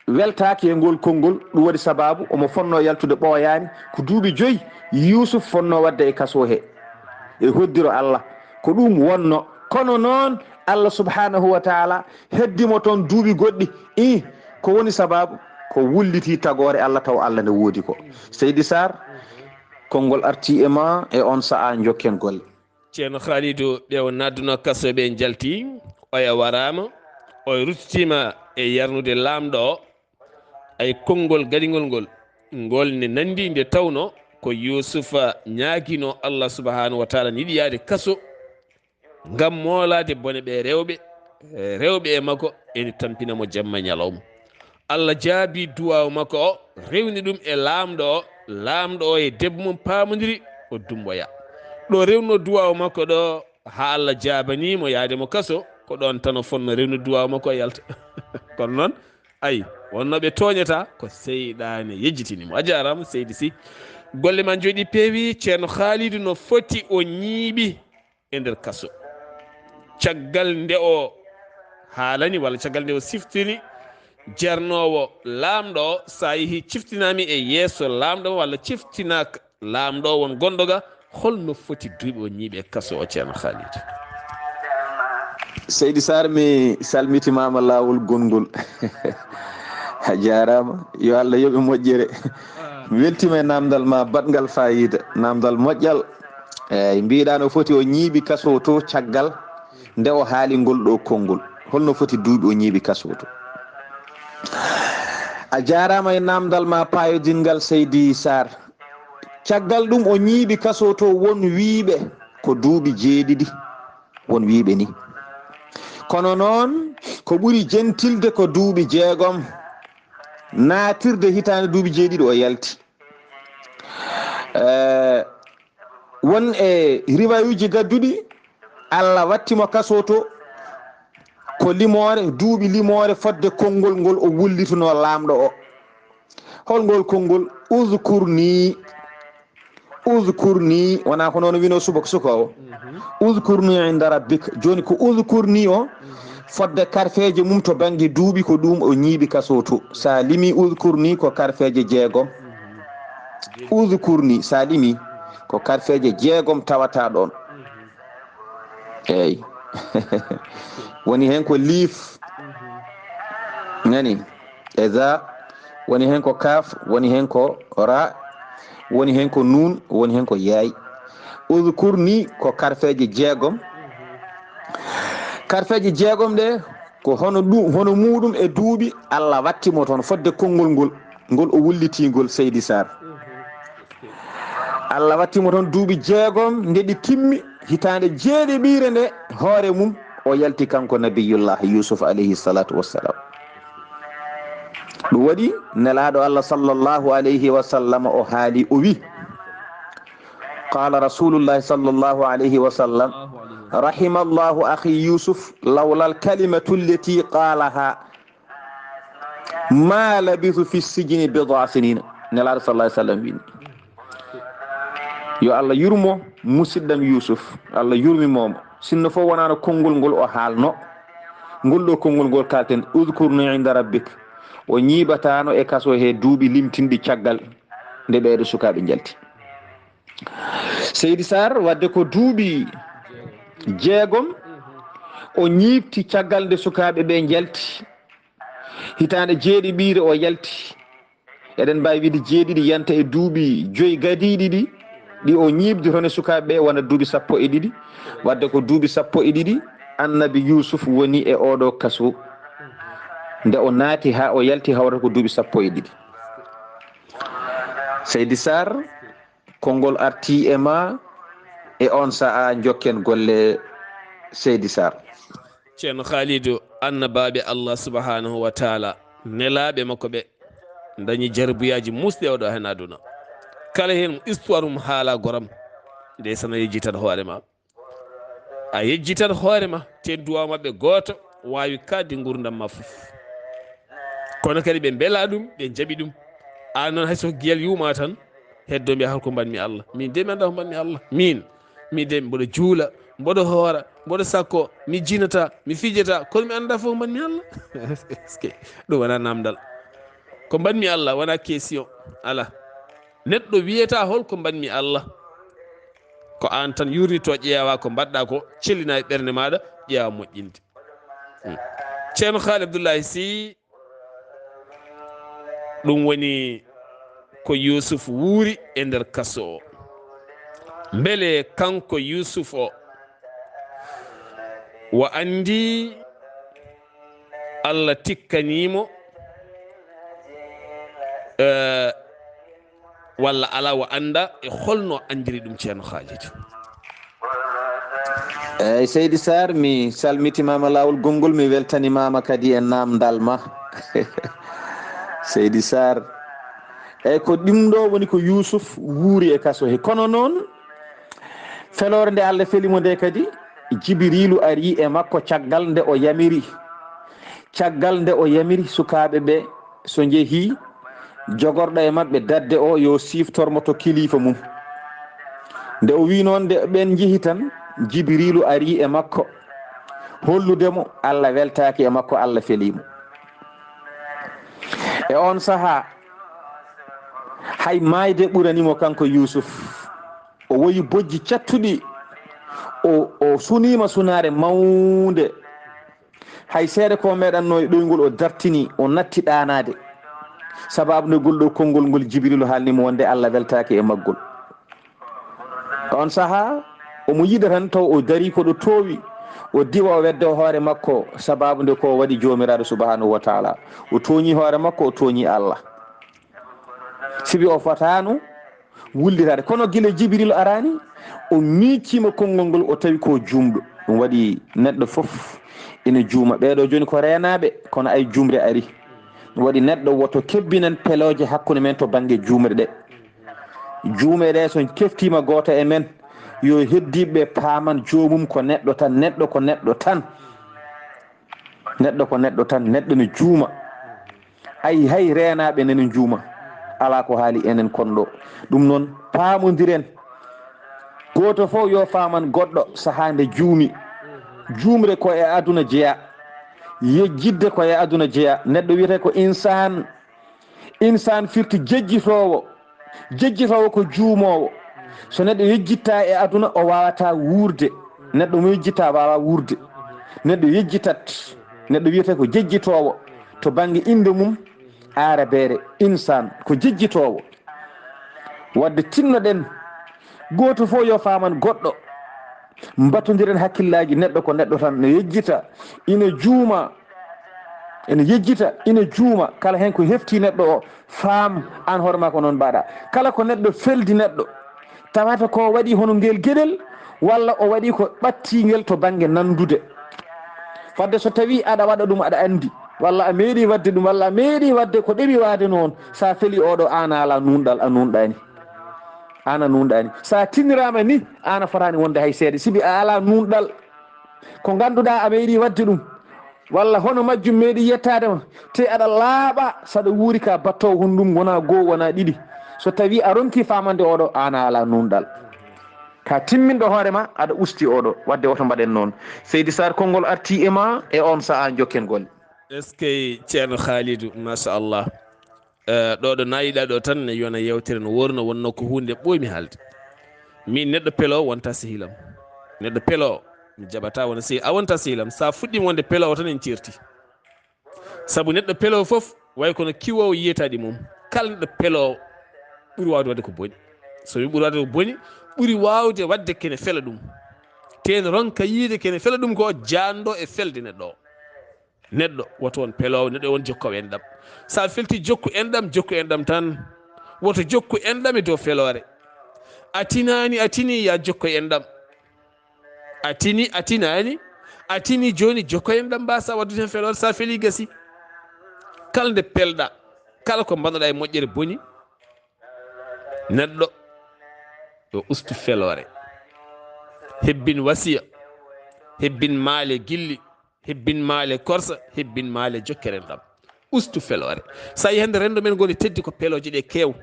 weltaaki e ngol konngol, ɗum waɗi sababu omo fonno yaltude ɓooyaani. Ko duuɓi joyi Yusuf fonno waɗde e kaso he, e hoddiro Allah. Ko ɗum wonno. Kono noon, Allah subhanahu wa taala heddi mo toon duuɓi goɗɗi. I, ko woni sababu? Ko wulliti tagoore Allah, taw Allah ne woodi ko. Seydi Sarr, konngol arti e ma e on sa'a, njokken golle. Ceerno Khalidou, ɓe o nadduno kaso ɓe njalti, oya waraama, oya ruttitiima e yarnude laamɗo o. Ay konngol gaɗingol ngol, ngol ne nanndi nde tawno ko Yuusufa ñaagino Allah subhanahu wa taala, ne yiɗi yaade kaso ngam moolaade bone ɓe rewɓe, rewɓe e makko ene tampina mo jamma e ñalawma. Allah jaabi duwaaw makko o, rewni ɗum e laamɗo o, laamɗo o e debbo mum paamondiri, o dumboya. Ɗo rewno duwaaw makko ɗo, haa Allah jaabani mo yaade mo kaso, ko ɗoon tan o fonno rewnude duwaaw makko o yalta. Kono noon, ay, wonno ɓe tooñata, ko seyɗaane yejjitini mo. A jaaraama, Seydi Sy. Golle ma njooɗi peewi, Ceerno Khalidou no foti o ñiiɓi e nder kaso. Caggal nde o haalani, walla caggal nde o siftini, jarnoowo laamɗo o, so a yehi ciftinaami e yeeso laamɗo o, walla ciftinaaka laamɗo o won gonɗo ga, holno foti duuɓi o ñiiɓi e kaso o, Ceerno Khalidou? Seydi Sarr, mi salmitimaama laawol gonngol. A jaaraama, yo Allah yoɓe moƴƴere. Mi weltiima e naamndal ma baɗngal faayiida, naamndal moƴƴal. Eeyi, mbiɗa no foti o ñiiɓi kaso to caggal nde o haali ngol ɗo konngol. Holno foti duuɓi o ñiiɓi kaso to? A jaaraama e naamndal ma paayodinngal, Seydi Sarr. Caggal ɗum o ñiiɓi kaso to, won wiiɓe ko duuɓi jeeɗiɗi, won wiiɓe ni. Kono noon, ko ɓuri jentilde ko duuɓi jeegom, naatirde hitaande duuɓi jeeɗiɗi o yalti. Eh, won e riwayuuji gadduɗi, Allah watti mo kaso to, ko limoore, duuɓi limoore fodde konngol ngol o wullitunoo laamɗo o. Hol ngol konngol? "Uzkurni." "Uzkurni", wonaa ko noon o winoo subaka, suka o. "Uzkurni inda rabbik." Jooni ko "uzkurni" o, fodde karfeeje mum to bannge duuɓi, ko ɗum o ñiiɓi kaso to. Sa limi "uzkurni", ko karfeeje jeegom. "Uzkurni", sa limi, ko karfeeje jeegom tawata ɗoon. Eeyi. Woni heen ko liif. Nani? E za, woni heen ko kaaf, woni heen ko ra, woni heen ko nuun, woni heen ko yaay. Uzkurni ko karfeeje jeegom. Karfeeje jeegom ɗe, ko hono ɗu-, hono muuɗum e duuɓi Allah watti mo toon fodde konngol ngol, ngol o wullitii ngol, Seydi Sarr. Allah watti mo toon duuɓi jeegom, nde ɗi timmi, hitaande jeeɗiɓiire nde hoore mum, o yalti kanko Nabiyullah Yusuf alayhi salatu wassalam. Ɗum waɗi Nelaaɗo Allah sallallahu alayhi wa sallam o haali, o wi, qala Rasulullah sallallahu alayhi wa sallam, "Rahimallahu akhi Yusuf, lawlal kalimatu allati qalaha Ma labisu fi sijini bid'a sinina. Nelaaɗo sallallahu alaihi wasallam wini, yo Allah yurmo musidɗam Yusuf, Allah yurmi momo. Sinno fof wonano konngol ngol o haalno, ngol ɗo konngol ngol kalten, udkurni inda rabbik. O ñiiɓatano e kaso he duuɓi limtinɗi caggal nde ɓeeɗo sukaaɓe njalti. Seydi Sarr, wadde ko duuɓi jeegom o ñiiɓti caggal nde sukaaɓe ɓe njalti. Hitaande jeeɗiɓiire o yalti. Eɗen mbaawi wiide jeeɗiɗi yanta e duuɓi joyi gadiiɗi ɗi, ɗi o ñiiɓdi toon e sukaaɓe ɓe wona duuɓi sappo e ɗiɗi. Wadde ko duuɓi sappo e ɗiɗi Annabi Yusuf woni e oɗo kaso. Nde o naati haa o yalti hawrata ko duuɓi sappo e ɗiɗi. Seydi Sarr, konngol arti e ma e on sa'a, njokken golle Seydi Sarr. Ceerno Khalidou, annabaaɓe Allah subhanahu wa taala, nelaaɓe makko ɓe, dañi jarbuyaaji musɗi oɗo heen aduna. Kala heen mo histoire mum haala goram, ndeysaan a yejjitat hoore ma. A yejjitat hoore ma, te duwa maɓɓe gooto waawi kaɗde nguurndam ma fof. Kono kadi ɓe mbela ɗum, ɓe njaɓi ɗum. Aan noon hay so giyal yuuma tan, heddo mbiya, "Hol ko mbaɗmi Allah? Min de mi anndaa ko mbaɗmi Allah. Min, mi de mboɗo juula, mboɗo hoora, mboɗo sakko, mi jinata, mi fijata, kono mi anndaa fof ko mbaɗmi Allah." Est-ce que ɗum wonaa namdal? Ko mbaɗmi Allah wonaa question. Alaa. Neɗɗo wiyata, "Hol ko mbaɗmi Allah?" Ko aan tan yurnito, ƴeewa ko mbaɗɗa ko, cellina e ɓernde maaɗa, ƴeewa moƴƴinde. Hmm. Ceerno Khaali Abdullahi Sy, ɗum woni ko Yuusuf wuuri e nder kaso o. Mbele kanko Yuusuf o, o anndi Allah tikkaniimo, eh, walla alaa, o annda e holno anndiri ɗum Ceerno Khalid? Eyyi, Seydi Sarr, mi salmitimaama laawol gonngol, mi weltanimaama kadi e naamndal ma. Seydi Sarr, eyyi, ko ɗum ɗo woni ko Yuusuf wuuri e kaso he. Kono noon, feloore nde Allah feli mo nde kadi, Jibiriilu ari e makko caggal nde o yamiri, caggal nde o yamiri sukaaɓe ɓe, so njehii, jogorɗo e maɓɓe dadde o, yo siftor mo to kilifa mum. Nde o wi noon, nde ɓen njehi tan, Jibiriilu ari e makko, hollude mo Allah weltaaki e makko, Allah felii mo. E on sahaa, hay maayde ɓurani mo kanko Yuusuf. O woyi bojji cattuɗi, o, o suniima sunaare mawnde. Hay seeɗa ko meeɗannoo e ɗoyngol, o dartini, o natti ɗaanaade. Sababu nde ngol ɗo konngol ngol Jibriilu haalni mo wonde Allah weltaaki e maggol. On sahaa, omo yiɗa tan taw o darii ko ɗo toowi, o diwa, o wedda hoore makko, sababu nde ko o waɗi Joomiraaɗo Subhaanahu wa Taala. O tooñii hoore makko, o tooñii Allah. Sibi o fotaano wullitaade. Kono gila Jibril araani, o miijiima konngol ngol, o tawi ko juumɗo. Ɗum waɗi neɗɗo fof ina juuma. Ɓeeɗo jooni ko reenaaɓe, kono ay juumre ari. Ɗum waɗi neɗɗo woto kebbinan pelooje hakkunde men to bannge juumre ɗe. Juumre ɗe so keftiima gooto e men, yo heddiiɓe paaman joomum ko neɗɗo tan, neɗɗo ko neɗɗo tan. Neɗɗo ko neɗɗo tan, neɗɗo no juuma. Ay, hay reenaaɓe nene njuuma. Alaa ko haali enen kon ɗo. Ɗum noon, paamondiren. Gooto fof yo faaman goɗɗo sahaa nde juumi. Juumre ko e aduna jeyaa. Yejjitde ko e aduna jeyaa. Neɗɗo wiyetee ko insaan. Insaan firti jejjitoowo. Jejjitoowo ko juumoowo. So neɗɗo yejjittaa e aduna, o waawataa wuurde. Neɗɗo mo yejjittaa waawaa wuurde. Neɗɗo yejjitat. Neɗɗo wiyetee ko jejjitoowo. To bannge innde mum, aarabeere, insaan, ko jejjitoowo. Wadde tinnoɗen, gooto fof yo faaman goɗɗo. Mbatondiren hakkillaaji, neɗɗo ko neɗɗo tan, ne yejjita, ina juuma, ina yejjita, ina juuma. Kala heen ko hefti neɗɗo o, faam aan hoore maa ko noon mbaɗa. Kala ko neɗɗo feldi neɗɗo, tawata ko waɗi hono ngel geɗel, walla o waɗi ko ɓattingel to bannge nanndude. Fadde so tawii aɗa waɗa ɗum, aɗa anndi, walla a meeɗi waɗde ɗum, walla a meeɗi waɗde ko ɗeɓi waade noon, so a feli oɗo, aan a alaa nuunɗal, a nuunɗaani. Aan a nuunɗaani. So a tinniraama ni, aan a fotaani wonde hay seeɗa, sibi a alaa nuunɗal. Ko ngannduɗaa a meeɗi waɗde ɗum, Walla hono majjum meeɗi yettaade ma, te aɗa laaɓa, saɗa wuuri ka battoowo honɗum, wona goo, wona ɗiɗi. So tawi a ronki famande oɗo, an a ala nunɗal. Ka timminɗo hoore ma, aɗa usti oɗo. Wadde woto mbaɗen noon. Seydi Sarr, konngol arti e ma e on sa'a, jokken golle. Est-ce que Ceerno Khalidou, machallah. Eh, ɗo ɗo nayiɗa ɗo tan ne yona yewtere no worno wonno ko hunde ɓooymi haalde. Min neɗɗo peloowo wonta sehilam. Neɗɗo peloowo mi jaɓata wona sehi-, a wonta sehilam. Sa fuɗɗima wonde peloowo tan en certi. Sabu neɗɗo peloowo fof way kono kiwoowo yiyetaɗi mum. Kala neɗɗo peloowo ɓuri waawde waɗde ko boni. So mi ɓuri waɗde ko boni, ɓuri waawde waɗde kene fela ɗum. Te ne ronka yiide kene fela ɗum ko jaanɗo e felde neɗɗo o. Neɗɗo woto won peloowo, neɗɗo won jokkoowo enɗam. Sa felti jokku enɗam, jokku enɗam tan. Woto jokku enɗam e dow feloore. A tinaani, a tini, ya jokko enɗam. A tini, a tinaani, a tini jooni, jokko enɗam, mbasa waddude heen feloore, sa feli gasi. Kala nde pelɗa, kala ko mbaɗnoɗa e moƴƴere boni, neɗɗo yo ustu feloore. Hebbin wasiya, hebbin maale gilli, hebbin maale korsa, hebbin maale jokkere enɗam. Ustu feloore. Sa yi hannde renndo men ngoni teddi ko pelooje ɗe keew.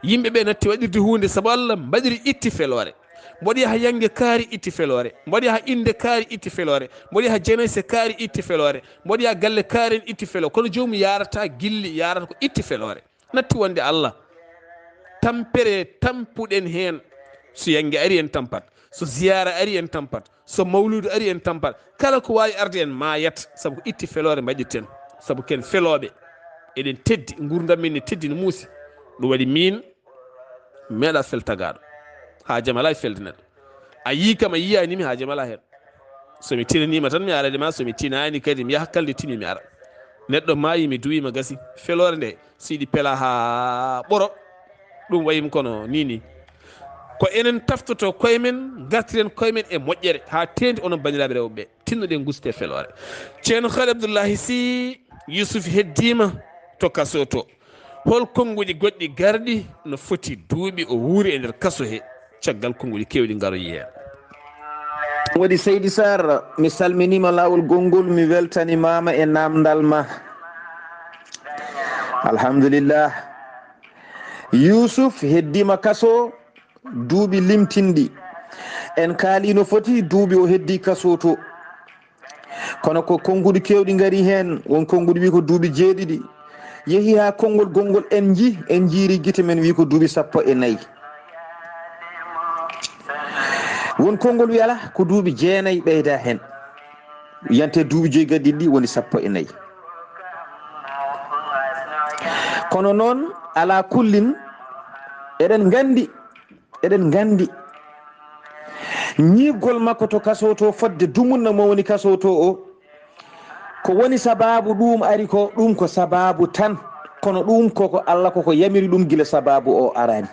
Yimɓe ɓe natti waɗirde huunde sabu Allah mbaɗiri itti feloore. Mboɗo yaha yannge kaari itti feloore. Mboɗo yaha innde kaari itti feloore. Mboɗo yaha jenayse kaari itti feloore. Mboɗo yaha galle kaari en itti feloore. Kono joomum yarata gilli, yarata ko itti feloore. Natti wonde Allah. Tampere tampuɗen heen. So yannge ari en tampat. So ziyaara ari en tampat. So mawluudu ari en tampat. Kala ko waawi arde en maayat. Sabu ko itti feloore mbaɗirten. Sabu ken felooɓe. Eɗen teddi, nguurndam men ne teddi no muusi. Ɗum waɗi min meeɗa fel tagaaɗo. Haajam alaa e felde neɗɗo. A yii kam, a yiyaani mi, haajam alaa heen. So mi tinaniima tan mi arade ma, so mi tinaani kadi mi yaha kala nde tini mi ara. Neɗɗo maayi mi duwiima gasi. Feloore nde, so yiɗi pela haa ɓoro, ɗum wayim kono ni ni. Ko enen taftoto koye men, ngartiren koye men e moƴƴere, haa teendi onon banndiraaɓe rewɓe ɓe. Tinnoɗen guste feloore. Ceerno Khaali Abdullahi Sy, Yusuf heddiima to kaso to. Hol konnguɗi goɗɗi garɗi no foti duuɓi o wuuri e nder kaso he, caggal konnguɗi keewɗi ngaroyi heen? Waɗi Seydi Sarr, mi salminiima laawol gonngol, mi weltanimaama e naamndal ma. Alhamdulillah. Yusuf heddiima kaso duuɓi limtinɗi. En kaali no foti duuɓi o heddi kaso to. Kono ko konnguɗi keewɗi ngari heen, won konnguɗi wi ko duuɓi jeeɗiɗi. Yehi haa konngol gonngol en nji, en njiiri gite men wi ko duuɓi sappo e nayi. Won konngol wi alaa, ko duuɓi jeenayi ɓeyda heen. Yante duuɓi joyi gaddiɗi ɗi woni sappo e nayi. Kono noon, alaa kullin, eɗen nganndi, eɗen nganndi ñiiɓgol makko to kaso to fodde dumunna mo woni kaso to o. Ko woni sabaabu ɗum ari ko, ɗum ko sabaabu tan. Kono ɗum koko Allah koko yamiri ɗum gila sabaabu o arani.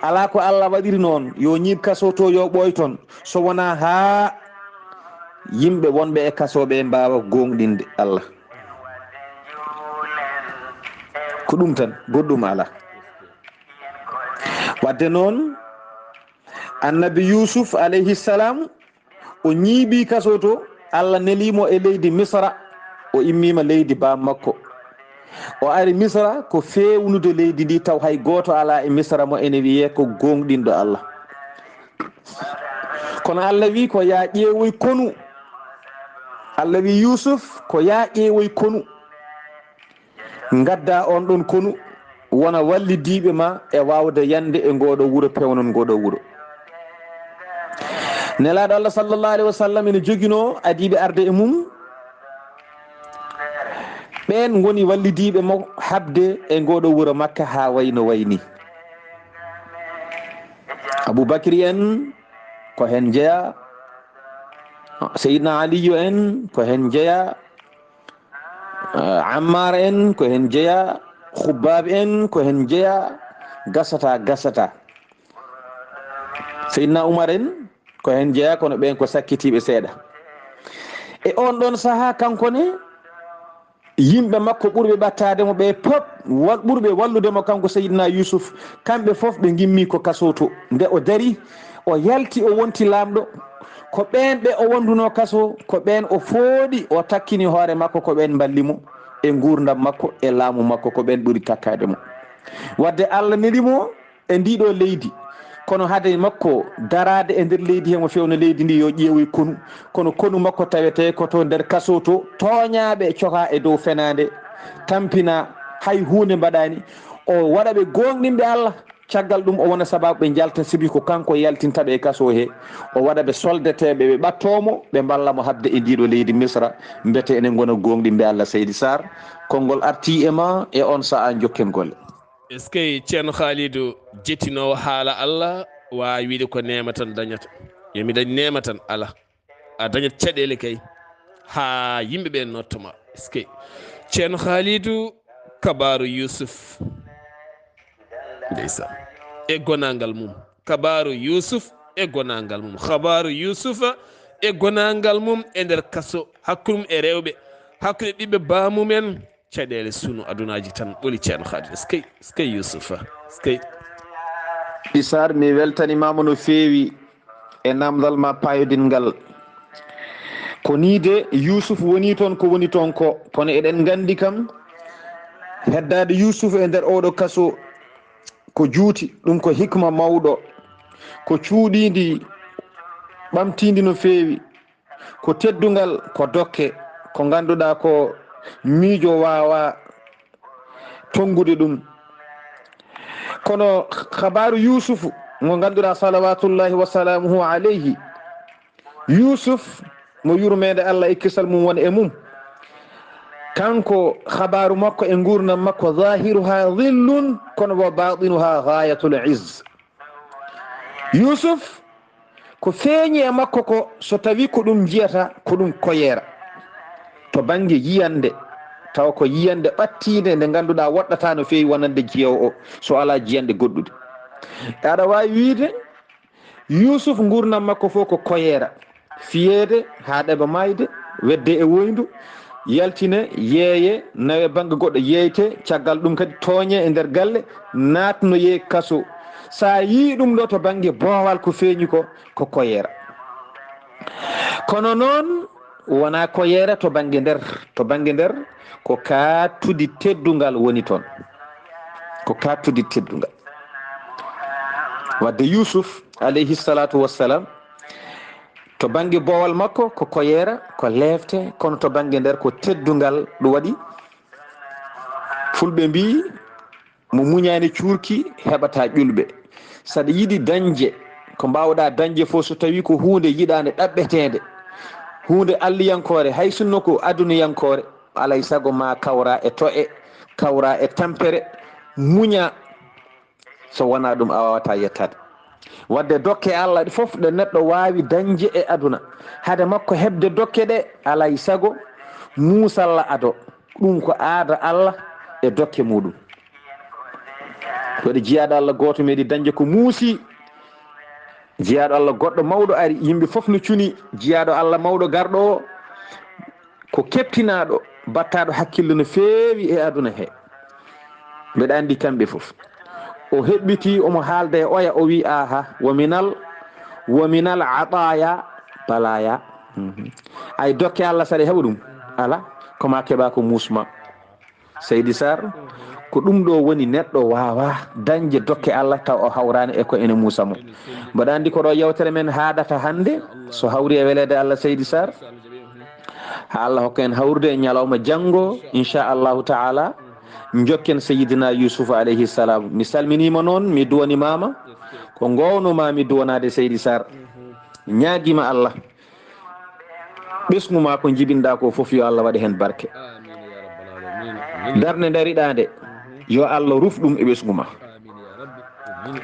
Alaa ko Allah waɗiri noon, yo ñiiɓ kaso to, yo ɓooy toon. So wonaa haa yimɓe wonɓe e kaso ɓe mbaawa gooŋɗinde Allah. Ko ɗum tan, goɗɗum alaa. Wadde noon, Annabi Yusuf alayhi salam, o ñiiɓi kaso to, Allah neli mo e leydi Misra, o immiima leydi baam makko. O ari Misra ko feewnude leydi ndi, taw hay gooto alaa e Misra mo ene wiyee ko gooŋɗinɗo Allah. Kono Allah wi ko yaa ƴeewoy konu. Allah wi Yusuf ko yaa ƴeewoy konu. Ngadda on ɗon konu wona wallidiiɓe ma e waawde yande e ngooɗo wuro, pewnon ngooɗo wuro. Nelaaɗo Allah sallallahu alaihi wasallam ene joginoo adiiɓe arde e mum. Ɓeen ngoni wallidiiɓe mo haɓde e ngooɗo wuro Makka haa wayno wayni. Abu Bakri en ko heen jeyaa, Seydina Aliyu en ko heen jeyaa, eh, Ammar en ko heen jeyaa, Khubbaab en ko heen jeyaa, gasata, gasata. Seydina Umar en ko heen jeyaa, kono ɓeen ko sakkitiiɓe seeɗa. E oon ɗoon sahaa, kanko ne, yimɓe makko ɓurɓe ɓattaade mo ɓe pop, wal-, ɓurɓe wallude mo kanko Seydina Yusuf, kamɓe fof ɓe ngimmi ko kaso to. Nde o dari, O yalti, o wonti laamɗo. Ko ɓeen ɓe o wondunoo kaso, ko ɓeen o fooɗi, o takkini hoore makko, ko ɓeen mballi mo e nguurndam makko, e laamu makko, ko ɓeen ɓuri takkaade mo. Wadde Allah neli mo e ndii ɗoo leydi, kono hade makko daraade e nder leydi he, mo fewna leydi ndi, yo ƴeewoy konu, kono konu makko tawetee ko to nder kaso to, tooñaaɓe cokaa e dow fenaande, tampinaa, hay huunde mbaɗaani. O waɗa ɓe gooŋɗinɓe Allah. Caggal ɗum, o wona sabaabu ɓe njalta, sibi ko kanko yaltinta ɓe e kaso he, o waɗa ɓe soldeteeɓe, ɓe ɓattoo mo, ɓe mballa mo haɓde e ndii ɗoo leydi Misra, mbete enen ngona gooŋɗinɓe Allah. Seydi Sarr, konngol artii e ma e oon sahaa njokken golle. Est-ce que Ceerno Khalidou, jettinoowo haala Allah, waawi wiide ko neema tan dañata? Yo mi dañ neema tan, alaa. A dañat caɗeele kay, haa yimɓe ɓe notta ma. Est-ce que Ceerno Khalidou, kabaaru Yusuf, ndeysaan, e gonaangal mum. Kabaaru Yusuf e gonaangal mum. Kabaaru Yusufa e gonaangal mum e nder kaso, hakkunde mum e rewɓe, hakkunde ɓiɓɓe baamumen. Caɗeele sunu adunaaji tan ɓoli, Ceerno Khalidou. Est-ce que, est-ce que Yusufa, est-ce que? Isaar, mi weltanimaama no feewi e namdal ma paayodingal. Ko nii de, Yuusuf woni toon ko woni toon ko, kono eɗen nganndi kam, heddaade Yuusuf e nder ooɗo kaso ko juuti, ɗum ko hikma mawɗo, ko cuuɗiindi ɓamtiindi no feewi, ko teddungal, ko dokke, ko ngannduɗaa ko miijo waawaa tonngude ɗum. Kono habaaru Yuusufu mo ngannduɗaa, salawatullahi wa salaamuhu alayhi, Yuusuf mo yurmeende Allah e kisal mum won e mum, kanko habaaru makko e nguurndam makko, zahiruha dhillun, kono wa batinuha ghayatul izz. Yuusuf, ko feeñi e makko ko, so tawi ko ɗum njiyata, ko ɗum koyeera. To bannge yiyannde, tawa ko yiyannde ɓattiinde nde ngannduɗaa woɗɗataa no feewi wonande jiyoowo o, so alaa jiyannde goɗɗude. Aɗa waawi wiyde, Yuusuf nguurndam makko fof ko koyeera, fiyeede haa ɗeɓa maayde, wedde e woyndu, yaltine, yeeye, nawe bannge goɗɗo, yeeyte, caggal ɗum kadi tooñe e nder galle, naatnoyee kaso. So a yii ɗum ɗo to bannge boowal ko feeñi ko, ko koyeera. Kono noon, wonaa koyeera to bannge nder, to bannge nder ko kattudi teddungal woni toon, ko kattudi teddungal. Wadde Yuusuf, alayhi salatu wassalam, to bannge boowal makko ko koyeera, ko leefte, kono to bannge nder ko teddungal. Ɗum waɗi Fulɓe mbii, mo muñaani cuurki heɓataa ƴulɓe. Saɗa yiɗi dañde ko mbaawɗaa dañde fof, so tawii ko huunde yiɗaande ɗaɓɓeteende, huunde alliyankoore, hay sinno ko aduniyankoore, alay sago ma kawra e to'e, kawra e tampere, muña. So wonaa ɗum, a waawataa yettaade. Wadde dokke Allah ɗe fof ɗe neɗɗo waawi dañde e aduna, hade makko heɓde dokke ɗe, alay sago muusalla ado. Ɗum ko aada Allah e dokke muɗum. Waɗi jiyaaɗo Allah gooto meeɗi dañde ko muusi. Jiyaaɗo Allah goɗɗo mawɗo ari, yimɓe fof no cuni jiyaaɗo Allah mawɗo garɗo o, ko keptinaaɗo, battaaɗo hakkille no feewi e aduna he. Mbeɗa anndi kamɓe fof. O heɓɓiti, omo haalda e oya, o wi, "Aha, wa minal, wa minal ataaya balaaya." Mhm. Ay dokke Allah, saɗa heɓa ɗum? Ala, ko ma keɓa ko muusma. Seydi Sarr, ko ɗum ɗo woni neɗɗo waawa dañde dokke Allah taw o hawraani e ko ene muusa mo. Mbaɗa anndi ko ɗo yewtere men haadata hannde, so hawri e weleede Allah, Seydi Sarr, haa Allah hokka en hawrude e ñalawma janngo, inchallahu taala, njokken Seydina Yuusuf alayhi salam. Mi salminiima noon, mi duwanimaama, ko ngoowno ma mi duwanaade, Seydi Sarr. Ñaagiima Allah. Ɓesngu ma ko njibinɗa ko fof, yo Allah waɗ heen barke. Darnde dariɗaa nde, yo Allah ruf ɗum e ɓesngu ma.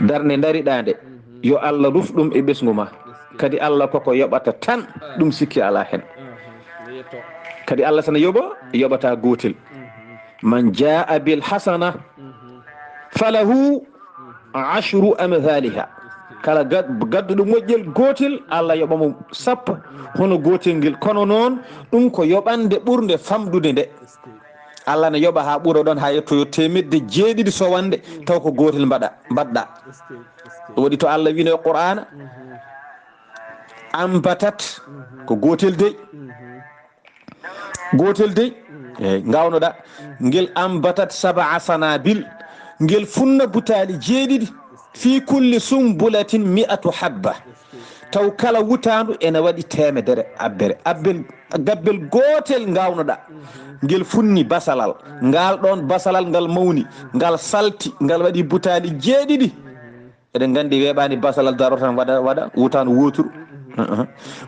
Darnde dariɗaa nde, yo Allah ruf ɗum e ɓesngu ma. Kadi Allah koko yoɓata tan, ɗum sikki alaa heen. Kadi Allah sana yoɓa, yoɓata gootel. Man jaa bil hasana falahu ashru amthaliha. Kala gad-, gadduɗo moƴƴel gootel, Allah yoɓa mo sappo hono gootel ngel. Kono noon, ɗum ko yoɓande ɓurnde famɗude nde. Allah ne yoɓa haa ɓura ɗon, haa yettoyo teemedde jeeɗiɗi sowande, taw ko gootel mbaɗa, mbaɗɗa. Ɗum waɗi to Allah wino e Qur'aana, ambatat, ko gootel dey. Gootel dey, eey, ngawnoɗa. Ngel ambatat sab'a sanabil. Ngel funna butaali jeeɗiɗi. Fi kulli sumbulatin mi'atu habba. Taw kala wutaandu ene waɗi teemedere abbere. Abbel, gabbel gootel ngawnoɗa. Ngel funni basalal. Ngal ɗon basalal ngal mawni. Ngal salti. Ngal waɗi butaali jeeɗiɗi. Eɗen nganndi weeɓaani basalal daro tan waɗa, waɗa wutaandu wooturu. Uh-huh.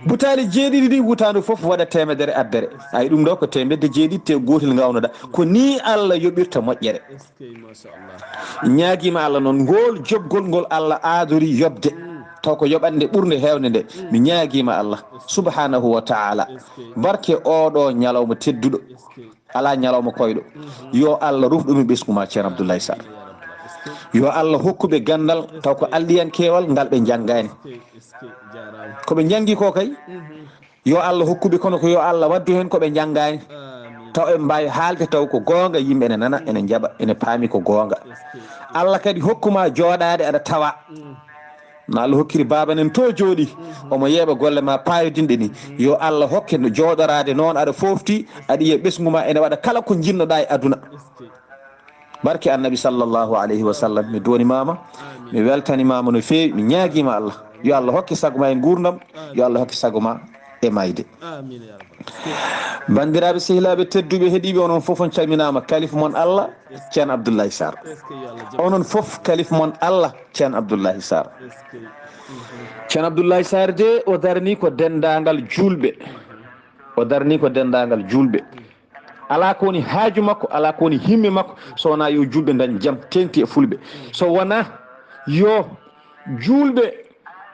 Butaali jeeɗiɗi ɗi wutaandu fof waɗa teemedere abbere. Ay ɗum ɗo ko teemedde jeeɗiɗi te gootel ngawnoɗa. Ko nii Allah yoɓirta moƴƴere. Eskey, machallah. Ñaagiima Allah noon, ngol joɓgol ngol Allah aadori yoɓde. Taw ko yoɓande ɓurnde heewde nde. Mi ñaagiima Allah subhanahu wa ta'ala. Barke oɗo ñalawma tedduɗo. Alaa ñalawma koyɗo. Yo Allah ruf ɗum e ɓesngu ma, Ceerno Abdoulaye Sarr. Yo Allah hokku ɓe ganndal, taw ko alliyankeewal ngal ɓe njanngaani. Ko ɓe njanngi ko kay, yo Allah hokku ɓe, kono ko yo Allah waddu heen ko ɓe njanngaani. Taw eɓe mbaawi haalde, taw ko goonga, yimɓe ene nana, ene njaɓa, ene paami ko goonga. Allah kadi hokku ma jooɗaade aɗa tawa. No Allah hokkiri baaba nen to jooɗi, omo yeeɓa golle ma paayodinɗe ni. Yo Allah hokke no jooɗoraade noon, aɗa foofti, aɗa yiya ɓesngu ma ene waɗa kala ko njiɗnoɗa e aduna. Barke Annabi sallallahu alayhi wa sallam, mi duwanimaama, mi weltanimaama no feewi, mi ñaagiima Allah. Yo Allah hokke sago ma e nguurndam, yo Allah hokke sago ma e mayde. Amin ya rabbal. Banndiraaɓe, sehilaaɓe tedduɓe, heɗiiɓe, onon fof on calminaama. Kalif mon Allah, Ceerno Abdoulaye Sarr. Onon fof kalif mon Allah, Ceerno Abdoulaye Sarr. Ceerno Abdoulaye Sarr de, o darni ko denndaangal juulɓe. O darni ko denndaangal juulɓe. Alaa ko woni haaju makko, alaa ko woni himme makko, so wonaa yo juulɓe ndañ jam, teeŋti e fulɓe. So wonaa yo juulɓe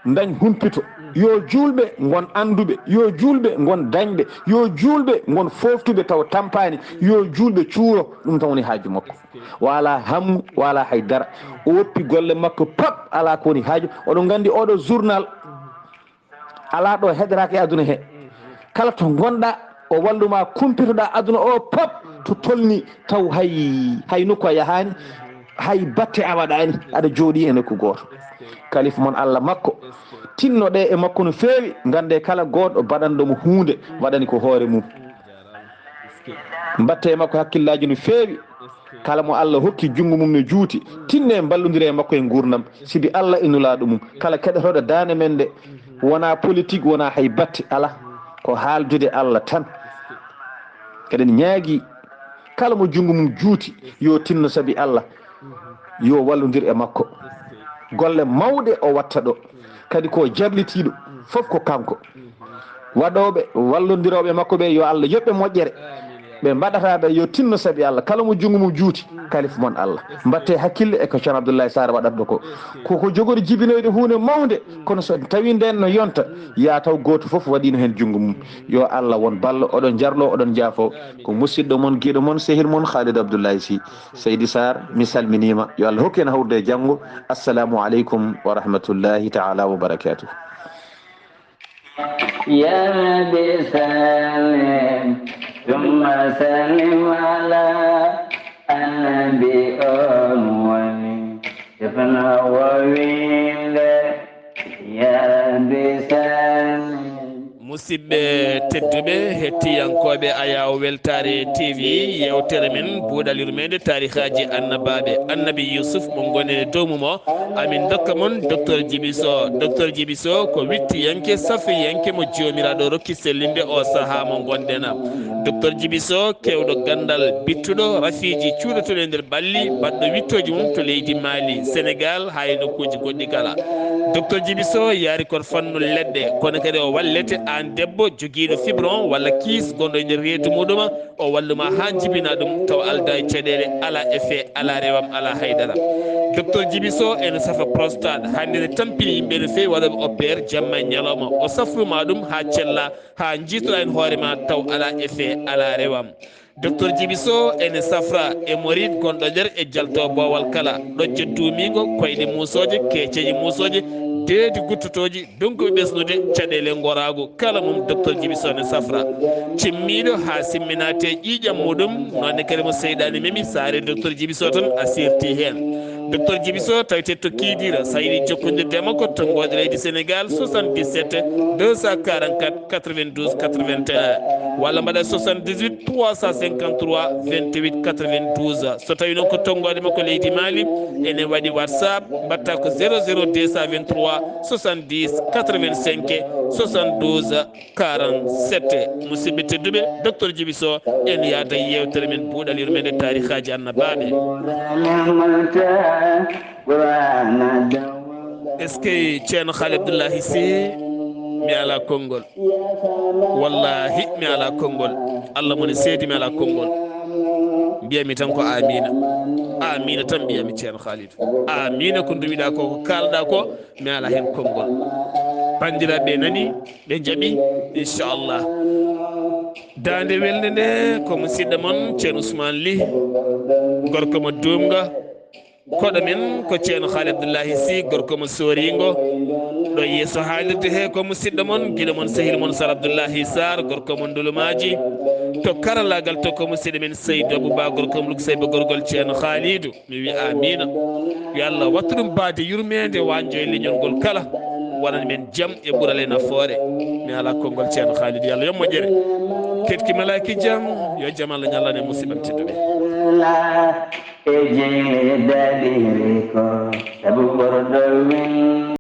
ndañ humpito, yo juulɓe ngon annduɓe, yo juulɓe ngon dañɓe, yo juulɓe ngon fooftuɓe taw tampaani, yo juulɓe cuuro, ɗum tan woni haaju makko. Wala hammu, wala hay dara. O woppi golle makko pap, alaa ko woni haaju. Oɗon nganndi oɗo journal, alaa ɗo heɗoraaka e aduna he. Kala to ngonɗa, o walluma kumpitoɗa aduna o pop to tolni, taw hay, hay nokku a yahaani, hay batte a waɗaani, aɗa jooɗi e nokku gooto. Kalif mon Allah makko, tinnoɗe e makko no feewi, ngannde kala gooto baɗanɗo mo huunde, waɗani ko hoore mum. Mbatte e makko hakkillaaji no feewi. Kala mo Allah hokki junngo mum no juuti, tinne mballondire e makko e nguurndam, sibi Allah e nulaaɗo mum. Kala keɗotooɗo daande men nde, wonaa politik, wonaa hay batte, alaa. Ko haaldude Allah tan. Eɗen ñaagi kala mo junngo mum juuti, yo tinno sabi Allah, yo wallondir e makko. Golle mawɗe o watta ɗo, kadi ko jaɓlitiiɗo, fof ko kanko. Waɗooɓe, wallondirooɓe makko ɓe, yo Allah yoɓ ɓe moƴƴere. Ɓe mbaɗata ɓe, yo tinno sabi Allah. Kala mo junngo mum juuti, kalif mon Allah. Mbatte hakkille e ko Ceerno Abdoulaye Sarr waɗatno ko. Ko ko jogori jibinoyde huunde mawnde, kono so tawi nden no yonta, ya taw gooto fof waɗino heen junngo mum. Yo Allah won ballo, oɗon jarlo, oɗon jaafo. Ko musidɗo mon, giɗo mon, sehil mon, Khalid Abdoulaye Sy. Seydi Sarr, mi salminiima. Yo Allah hokku en hawrude e janngo. Assalamu aleykum wa rahmatullahi ta'ala wa barakatuh. Ya Rabbi sallim, thumma sallim ala annabi on woni sifna wowinde. Ya Rabbi sallim. Musidɓe tedduɓe, hettiyankooɓe Ayaw Weltaare T V, yeewtere men, buuɗal yurmeende, taarihaaji annabaaɓe, annabi Yusuf mo ngonen e dow mum o, amin ndokka mon Docteur Djiby Sow. Docteur Djiby Sow ko wittiyanke, safiyanke mo Joomiraaɗo rokki sellinde o sahaa mo ngonɗen. Docteur Djiby Sow, keewɗo ganndal, bittuɗo rafiiji cuuɗotuɗo e nder ɓalli, baɗɗo wittooji mum to leydi Mali, Senegal, haa e nokkuuji goɗɗi kala. Docteur Djiby Sow yaari kon fannu leɗɗe, kono kadi o wallete aan debbo jogiiɗo fibron walla kiis gonɗo e nder reedu muɗum, o walluma haa jibina ɗum, taw aldaa e caɗeele, alaa effet, alaa rewam, alaa haydara. Docteur Djiby Sow ene safa prostate, hannde ne tampini yimɓe no feewi waɗooɓe opère jamma e ñalawma. O safruma ɗum haa cella, haa njiitoɗaa en hoore ma, taw alaa effet, alaa rewam. Docteur Djiby Sow ene safra hémorroïde gonɗo nder e jalto boowal kala, ɗojje duumiingo, koyɗe muusooje, keeceeje muusooje, teedi guttotooji, donkuɓe ɓesnude caɗeele ngoraagu kala mum, Docteur Djiby Sow ne safra. Cimmiiɗo haa simminaa te ƴiiƴam muɗum, noon ne kadi mo seyɗaani memi saare Docteur Djiby Sow tan a sirti heen. Docteur Djiby Sow tawte to Kidira, so a yiɗi jokkondirde e makko, tonngoode leydi Sénégal, soixante-dix-sept deux cent quarante-quatre quatre-vingt-douze quatre-vingt-un, walla mbaɗa soixante-dix-huit trois cent cinquante-trois vingt-huit quatre-vingt-douze. So tawi noon ko tonngoode makko leydi Mali, ene waɗi WhatsApp, mbaɗta ko zéro zéro deux cent vingt-trois soixante-dix quatre-vingt-cinq soixante-douze quarante-sept. Musidɓe tedduɓe, Docteur Djiby Sow, en yaada yeewtere men buuɗal yurmeende taarikaaji annabaaɓe. Est-ce que Ceerno Khaly Abdoulahi Sy, mi alaa konngol. Wallahi, mi alaa konngol. Allah mo ne seedi, mi alaa konngol. Mbiyami tan ko amiina. Amiina tan mbiyami, Ceerno Khalidou. Amiina, ko nduwiɗaa ko, ko kaalɗaa ko, mi alaa heen konngol. Banndiraaɓe nani, ɓe njaɓi, inchallah. Daande welnde nde ko musidɗo mon Ceerno Ousmane Ly, gorko mo Duumga. Koɗo men ko Ceerno Khaly Abdoulahi Sy, gorko mo Sooringo. Ɗo yeeso haalirde he ko musidɗo mon, giɗo mon, sehil mon Sar Abdoulahi Sarr, gorko mo Ndulumaaji. To karallaagal to ko musidɗo men Seydou Abou Ba, gorko mo Luk Seyba, gorgol Ceerno Khalidou. Mi wi amiina. Yo Allah wattu ɗum baade yurmeende, wañjo e leñol ngol kala. Waɗan men jam e ɓural e nafoore. Mi alaa konngol, Ceerno Khalidou, yo Allah yoɓ moƴƴere. Keɗki malaaki jam, yo jam Allah ñallan e musidɓe tedduɓe. E jeyni daɗiri ko sabu ɓorɗo win.